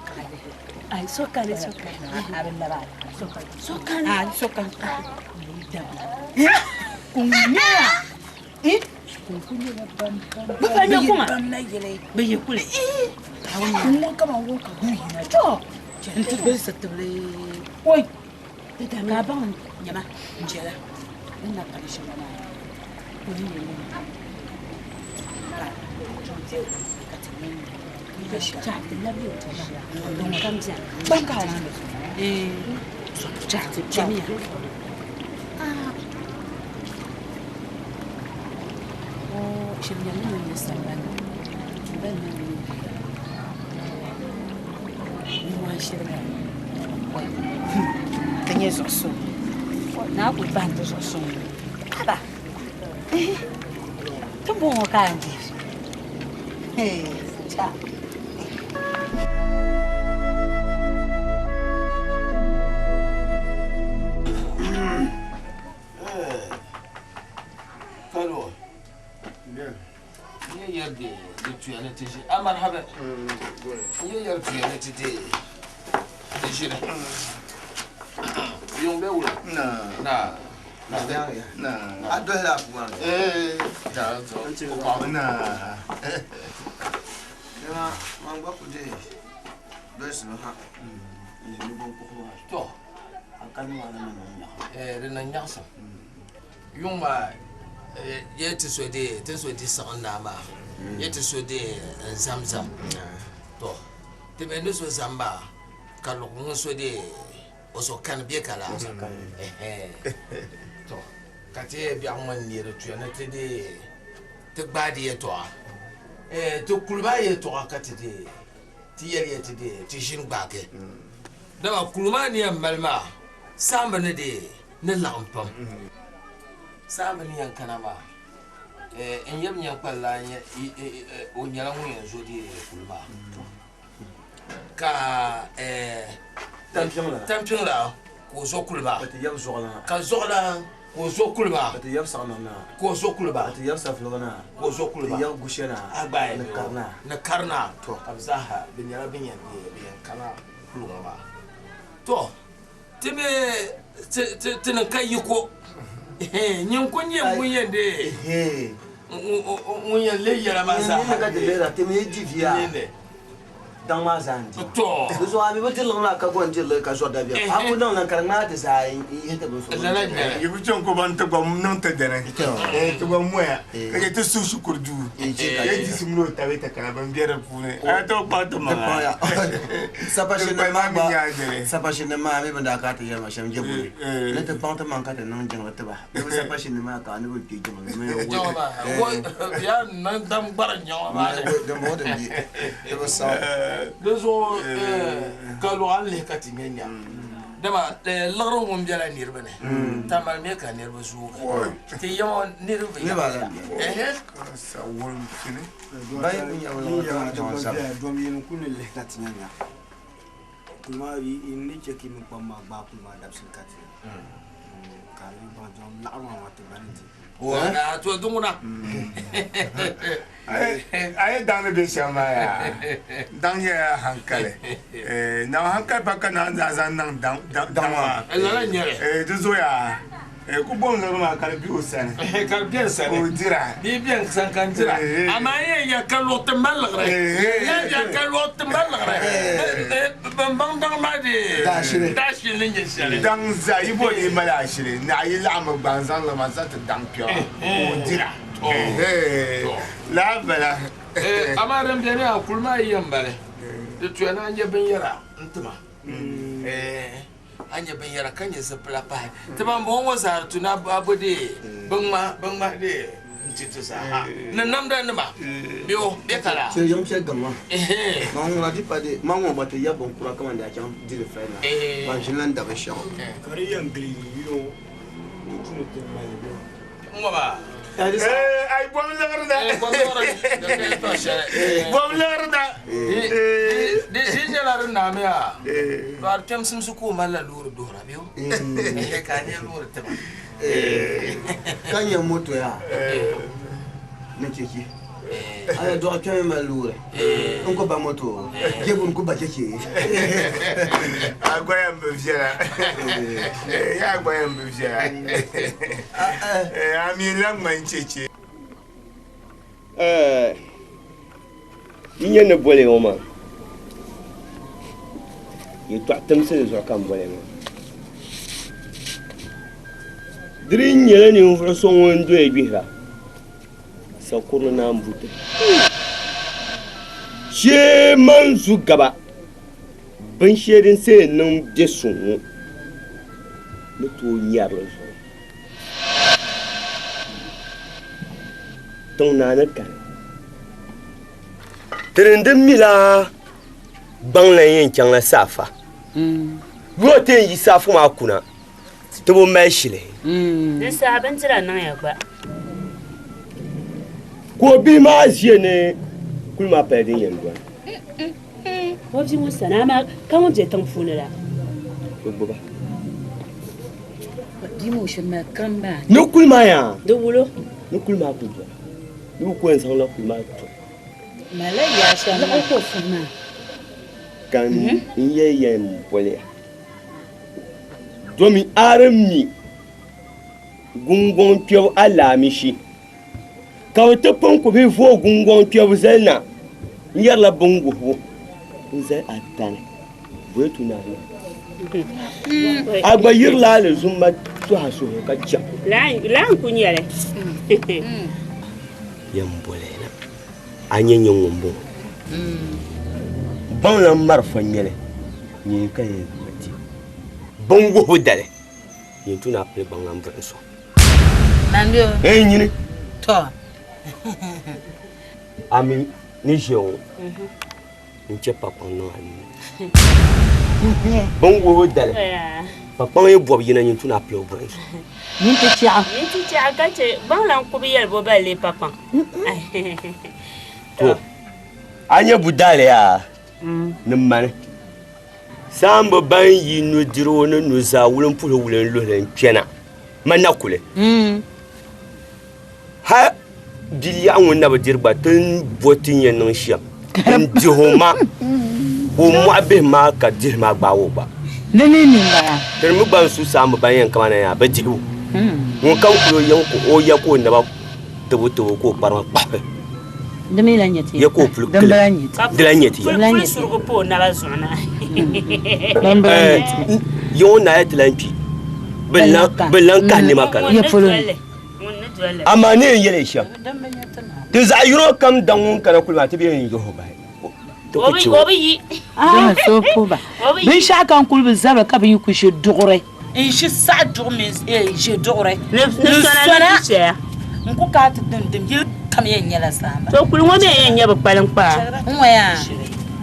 ka lihi. Ai, so kani, so kani. A bi laba a. So kani. So kani. A, so kani. Kuŋ nyɛla. Bɛ pa nyɛ kuma. Bɛ yi kuli. Ŋɔ kama ŋɔ ka gu yina. To. N ti bɛ sitibili. Oi. Ka baŋ nyɛma n jɛla. N na pali shɛŋa maa. O ni yɛn niŋ ka ti ka ti niŋ Chahi ti labi o ti ʒiya. Kam biɛni. Ban ka a ni. Chahi ti kpɛmiya. Shɛba nyɛla ŋun nyɛ sambani ban niŋ nimmohi shiriga ka nyɛ zuɣu suŋ naa kuli bahi ti zuɣu suŋ haba ti bɔŋɔ ka a di cha. Kalo. N yɛri di di tuya ni ti ʒi. A marhaba. N yɛri tuya ni ti di di ʒini. Yuŋ bɛ wula? Na. Na. Na. A dɔhila a puma. Na. Na. Nima, man gba ku deei dolisibu ha n-lihi ni binkuhi maa. To. A kani maa ni niŋ nyaɣisim. Di niŋ nyaɣisim. Yuŋ maa ye ti so di ti so di siɣin naa maa ye ti so di n zamzam. To ti mi ni so zam maa ka luɣu ŋun so di o so kani bɛ ka la. To ka ti yɛ biɛɣu ŋɔ n-neeri tuya ni ti di ti gbaai di yɛltɔɣa. Ti kuli maa yɛltɔɣa ka ti di ti yɛli ya ti di ti ʒini gbaagi. Dama kuli maa ni yɛn mali maa saamba ni di ni laɣim pam. Saamba ni yɛn kana maa n yab nyankpal la o nyɛla ŋun yɛn zo di kuli maa ka tampiŋ la ka o zo kuli maa ka zuɣulan ka o zo kuli maa ka o zo kuli maa ka o zo kuli maa agbayi ni karina ka bɛ zaaha bɛ nyɛla bɛ yɛn bɛ yɛn kana kuli ŋɔ maa. To ti mi ti niŋ ka yiko nyin ku nyɛ ŋun yɛn de ŋun yɛn leei yɛla maa zaa. Nyin ka ti lihira ti mi di viya daŋ maa zaa n-di. To. Di zuɣu a mi bi dirili maa ka gɔn dirili ka zɔri dabiɛm. A ku niŋ li ka di ŋmaai ti zaa n-yihi ti bin so. Lala n-nyɛ li. Yi bi chaŋ ko ban ti gba niŋ ti dini. Ti gba moya ka chɛ ti suhi shikuru duu. Ya di sim ni o tabi ti kana bin be di puuni. A tooi kpaŋ ti maŋa. Sapashinnim maa mi bin daa kana ti yɛli ma shɛm je buni. Ni ti kpaŋ ti maŋ ka ti niŋ jiŋli tiba. Ni bi sapashinnim maa ka ni bi kpe jiŋli ni. Jiŋli maa, ya niŋ dam gbari jiŋli maa ni. Din bɔŋɔ din bi, di bi saɣi. Di zuɣu ka luɣa n lihi ka ti nya nya. Dama liɣiri ŋun bela niriba ni, tamali mi ka niriba zoogi. Ti ya ŋɔ niriba bi yaɣi. Dom yini ku ni lihi ka ti nya nya. Kuli maa yi ni chɛ ka yi mini kpam maa gbaai kuli maa dabisili ka ti ka yi baŋ dom laɣiri maa maa ti bani ti. To di ŋuna. A yi daŋ ni be shɛm maa yaa, daŋ nyɛla hankali. Naawuni hankali pa ka Naawuni daa zaŋ niŋ daŋ maa. Lala n-nyɛ li. Di zuɣu yaa, ku bom liɣiri maa ka di be o sani. Ka di be n sani. Ka o dira. Di yi be n sani ka n dira. Amaa n yɛn ya ka luɣ ti mali liɣiri. N yɛn ya ka luɣ ti mali liɣiri. Bɛn baŋ daŋ maa dee daashili ni nyɛ shɛli. Daŋ zaa yi boli yi mali ashili, naɣ yi laɣimmi gba n-zaŋ liɣiri maa zaŋ ti daŋ kpɛma ka o dira. Lala m-bala. Amaa din beni a kuli maa yi yɛn mali, di tuya ni a nya binyɛra n-ti ma. A nya binyɛra ka nya zipila pahi. Ti ban bɔŋɔ ŋɔ zaa di tu ni a bo dee binŋmahi dee n-ti ti zaaha ni namdanima bɛ o bɛ ka laa. Shiri yiŋ shɛli gaŋ maa. Man ŋuna di pa di man ŋɔ gba ti yab binkura kaman di a chaŋ dili fali na. Man ʒinila n da binshɛɣu. Ka di yɛn gili yino di tu ni ti mali bɛ. Ŋɔ maa. Ai bom liɣiri da. Bom liɣiri da. Di ʒi nyɛla din naami yaa. To a di kpɛm simsi ka o malila loori duhira bɛ o. Ka a nya loori tima. Ka nya moto yaa ni cheche. A ya dɔɣi kpɛmi mali loori n ku ba moto jɛbu n ku ba cheche. A gba yɛn bi viɛla. A gba yɛn bi viɛla. A mi la ŋmani cheche. Yi nya ni boli ŋɔ maa, yɛtɔɣ timsili zuɣu ka m boli maa. Di di nyɛla ninvuɣ so ŋun doya gbihira, sakurili naan buti. Shee man zu gaba, binshee din see niŋ bɛ suŋ ŋɔ ni tooi nyari li zuɣu. Tiŋ naa ni kani. Tiri din mila gbaŋ lan yɛn chaŋla saafa. Yɔɔ ti yɛn yi saafu maa kuna ti bi mali shili. Di saha bindira niŋya gba. Ka o bihi maa ʒiya ni kuli maa pali din yɛn dɔni. O bia ŋɔ sani amaa ka ŋun be tiŋ puuni la. O gbuba. Bia ŋɔ shiri mali kariŋ maa. Ni kuli maa yaa. Di wulo. Ni kuli maa kuli dɔni. Ni bɛ ku yɛn zaŋla kuli maa tɔi. Malila yaa shɛm maa. Liɣiri ka o furi maa. Ka n yɛli yɛn boliya. Domi a di mi guŋgɔŋ kpɛbu alaamishi, ka bɛ ti pun ku bi vooi guŋgɔŋ kpɛbu zali na n-yɛrila bɛn wuhibu n-zali a tani bɔya tu ni a niŋ. A gba yirila alizumma tɔha suhu ka chaŋ. Laa n-ku nyɛ li. Yɛn boli na a nyɛ nyɛ ŋun bɔŋɔ. Baŋla marafa ŋmɛli nyee ka yɛn zaŋ ti bin wuhibu dali yɛn tu ni a pili gbaŋ lan buɣim sɔŋ. Mambio. Ee nyini. To. A mi ni ʒiya ŋɔ n chɛ pakpaŋ niŋ a nuu ni. Bin wuhibu dali pakpaŋ yi bɔbi yina nyin tu ni a pili o buɣim sɔŋ. Minti chɛɣu. Minti chɛɣu ka chɛ gbaŋ lan kubi yɛli bo bali lee pakpaŋ. To a nyɛ budaali yaa ni mani. Saamba ban yi nudirigu ni nuzaa wulimpuhili wulinluhili n-kpɛna ma na kuli. Hal biliɛɣu ŋun na bi diri gba ti ni bo ti ni yɛn niŋ shɛm n-dih o ma ka o mɔɣi bihi maa ka dihi maa gbaag o gba. Di ni ni m-bala. Ti mi gba n-su saamba ban yɛn kamana yaa bɛ dihibu. Ŋunkam kul o yiŋ ka o ya ka o naba tibu tibu ka o kparima kpahi. Di mi lan nyɛ ti ya ka o puli Din kili. bala nyɛ ti. Di lan nyɛ ti ya. Din bala Puli nyɛ ti. surugu pa o naba zuɣu na. Din bala nyɛ ti. Yiŋ o naaya ti lan kpi. Bɛ lan kahi nɛma kana. Ya polo ni. Ŋun ni doli li. Amaa ni yɛn yɛli shɛm, ti zaɣ yino kam daŋ ŋun kana kuli maa ti bi yɛn yihi o bahi. Ti ku chɛ o. O bi yi. Dama so puhi ba. O bi yi. Binshɛɣu kam kuli bi zabiri ka bɛ yi ku ʒi duɣuri. N ʒi saɣi duɣu mini ʒe duɣuri. Ni sona ni duchɛya. N ku kana ti dim dim yili kam yɛn nyɛla saamba. To kuli ŋɔ mi yɛn nyɛ bɛ kpaliŋkpaa. N ŋɔ yaa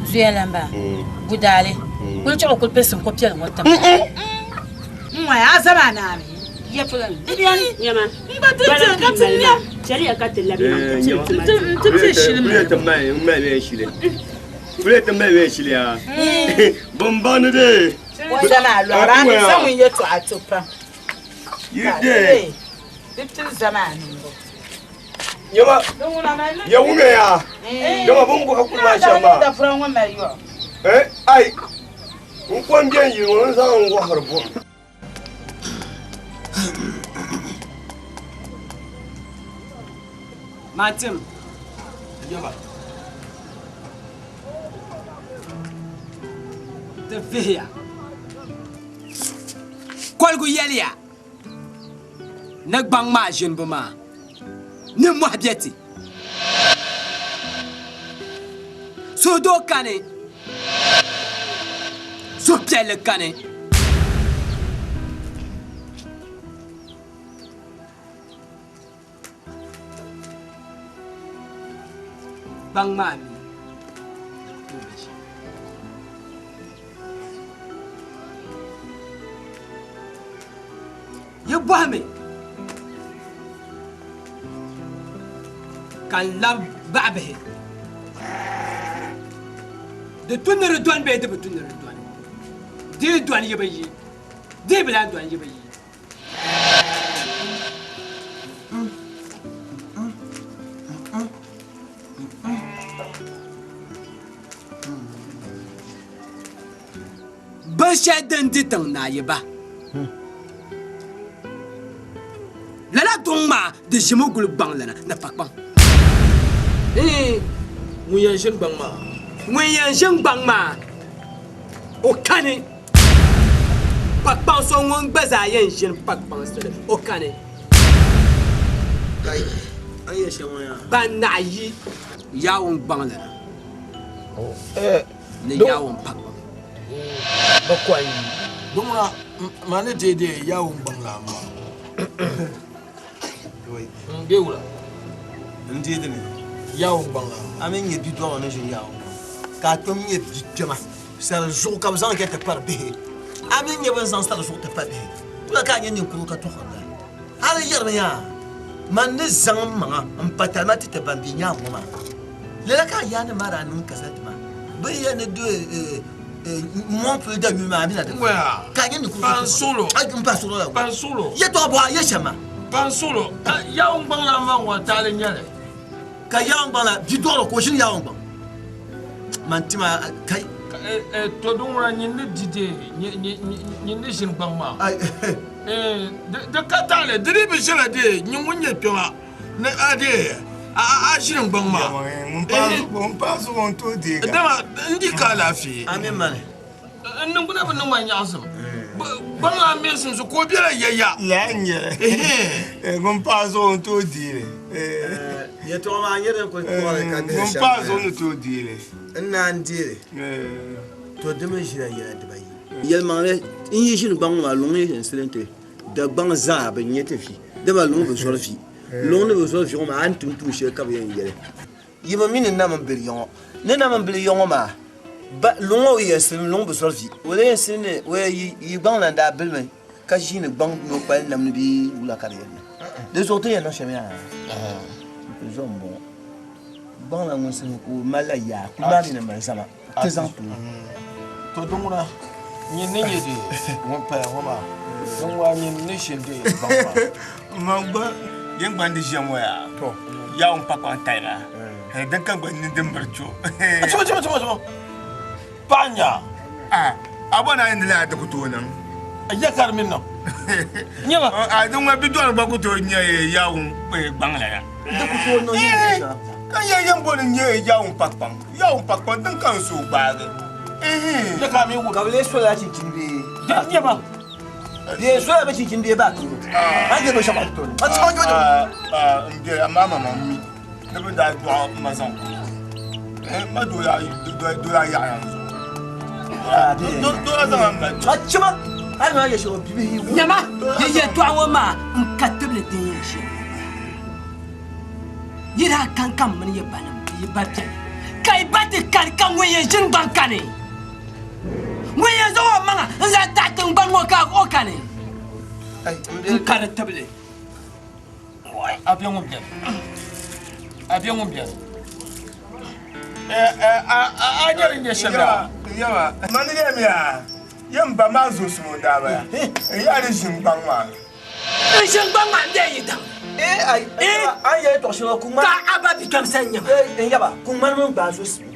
Zuya lamba, gudaali, kuli chɛ o kuli pili siŋ ko piɛli ŋɔ tim. N ŋɔya a zama a naami ya polo ni. Di beni. Nyama. N gba ti ti ka ti nya. Chɛliya ka ti labi niŋ ka ti tuma. N ti ti shili mi. Ti mali n mali bɛ shili. Kuli ti mali bɛ shili ya. Bɔn baŋ ni de. Zama a lɔra a ni zaŋ n yɛtɔɣa ti pam. Yi de. Di pili zama a niŋbu. Nyama. Ya wumiya ya. Dama bin bɔhi kuli maa shɛm maa. Dafura ŋɔ mali yɔɣu. Eh, ai. N ko n bɛn yili ŋɔ n zaŋ n wɔhiri buɣim. Matim. Yaba. Ti vihiya. Koligu yɛliya ni gbaŋ maa ʒinibu maa nimmohi be ti. Suhudoo kani, suhupiɛlli kani. Gbaŋ maa mi ni be shɛm. Yi bɔhimi ka n lab baɣibihi. Di tu ni di dɔni bee di bi tu ni di dɔni? Di yi dɔni yi bi yi, di yi bi lahi dɔni yi bi yi. Binshɛli din di tiŋ naa yi ba. Lala duŋ maa di ʒimi guli gbaŋlana ni fakpaŋ. Ŋun yɛn ʒini gbaŋ maa. Ŋun yɛn ʒini gbaŋ maa o kani. Pakpaŋ so ŋun gba zaa yɛn ʒini pakpaŋ sili o kani. Ban naɣi yi Yaawun gbaŋlana ni Yaawun pakpaŋ. Bɛ kɔhi yi. Di ŋuna maa ni deei deei Yaawun gbaŋlana maa. N be wula? N deei dini? Yaawun gbaŋlana. A mi nyɛ bidɔɣu ni ʒini Yaawun gbaŋ ka a kpɛm nyɛ bikpɛma. Sari zuɣu ka bɛ zaŋ kɛ ti kpari bihi. A mi nyɛ bɛ ni zaŋ sari zuɣu ti kpa bihi. Wula ka a nyɛ ninkurigu ka tɔɣirila? Hali yɛrimi yaa, man ni zaŋ m maŋa m-pa talima ti ti ban be nyaŋ ŋɔ maa. Lala ka a yaannim maa daa niŋ kasaliti maa. Bɛ ni yɛli ni do mɔŋ puli da yuli maa, a mi na di ka a nyɛ ninkurigu ka tɔɣirila. Ai, m pa suɣilo la. Yɛtɔɣa bɔɣa yɛ shɛm maa. Ban suɣilo, ka Yawɛ gbaŋ lan maa ŋɔ taali n-nyɛ li. Ka Yawɛ gbaŋ la bidɔɣiro ka o ʒini Yawɛ gbaŋ. Man tima kai. To di ŋuna nyin ni di dee nyin ni ʒini gbaŋ maa. Di ka taali di dii bi ʒila dee nyin ŋun nyɛ kpɛma ni a dee a ʒini gbaŋ maa. Ŋun paai zuɣu n tooi deega. Dama n di ka alaafee. Amin mani. N niŋgbuna bi niŋ ma nyaɣisim. Gbaŋ maa mɛsim so ka o bela yaya. Lala n-nyɛ li. Ŋun paai zuɣu n tooi deei li. Yɛtɔɣa maa nyɛ din kuli kpuɣiri ka dihi Ŋun shɛm paai zuɣu ni tooi deei li. N naan deei li. To di mi ʒila yɛla dibayi. Yɛlimaŋli, n yi ʒini gbaŋ ŋɔ maa, luŋ yi n silinti Dagbaŋ zaa bi nya ti vi, dama luŋ bi zɔri vi. Luŋ ni bi zɔri vi ŋɔ maa, a ni tum tuun shɛli ka bɛ yɛn yɛli. Yi bi mi ni nam m-bili ya ŋɔ. Ni nam m-bili ya ŋɔ maa, ba, luŋ ŋɔ yi yɛn silim, luŋ bi zɔri vi. O lee yɛn silim ni o yɛn yi, yi gbaŋ lan daa bilimi ka ʒiini gbaŋ ni o kpali nam ni bee wula ka di yɛn niŋ. Di zuɣu ti ni yɛn niŋ shɛm yaa, n kuli zom m-bɔŋɔ. Gbaŋ lan ŋun silim ka o malila yaa, kuli maa mi ni mali zama, ti zaŋ ti o. To di ŋuna, nyin ni nyɛ dee ŋun paya ŋɔ maa, di ŋuna nyin ni ʒini dee gbaŋ maa. Man gba din gba ni ʒiya ŋɔ yaa, to yaa ŋun pa kpaŋ tayi maa, din ka gba ni din biri cho. Chimo, chimo, chimo, chimo. Paɣa n-nya a. A bɔ ni a ni laa di ku tooi niŋ. Ya ka di mi niŋ. Nyama. A di ŋɔ bidɔri gba ku tooi nya yaa ŋun gbaŋ lala. Di ku tooi niŋ yɛn shɛŋa. Ka ya yɛn bɔ ni nyɛ yaa ŋun pa kpaŋ, yaa ŋun pa kpaŋ din ka n suhu gbaagi. Ya ka a mi wum. Ka bɛ lee sola chinchini bee? Nyama. Bee sola bɛ chinchini bee baa toori? A ni je binshɛɣu a ti toori. A chaŋ o N be amaa mama mi ni bɛ daa dɔɣi ma zaŋ kuli ma doola yaɣiya n zuɣu. Doola zaŋ ma A chima a ni yɛ shɛli o bibihi yi Nyama yi yɛtɔɣa ŋɔ maa n ka tibili din yɛn shɛm. Yi daa kan ka m mini yi banim yi ba beni. Ka yi ba ti kani ka ŋun yɛn ʒini gbaŋ kani. Ŋun yɛn zaŋ o maŋa n-zaŋ taɣi tiŋgbani ŋɔ ka o kani. N kari tibili. A bɛ ŋun bɛni. A bɛ ŋun bɛni. A nyɛ din nyɛ shɛm yaa. Yɛma, mani yɛmiya, yɛm ba maa zoosim o daa bala. N yaɣi di ʒini gbaŋ maa. N ʒini gbaŋ maa m-be yi daŋ. A ni yɛli tɔɣ shɛŋa ka a ba bikpɛm sani nyɛ ma. N yaba, kuŋ ŋmani mini gbaai zoosim.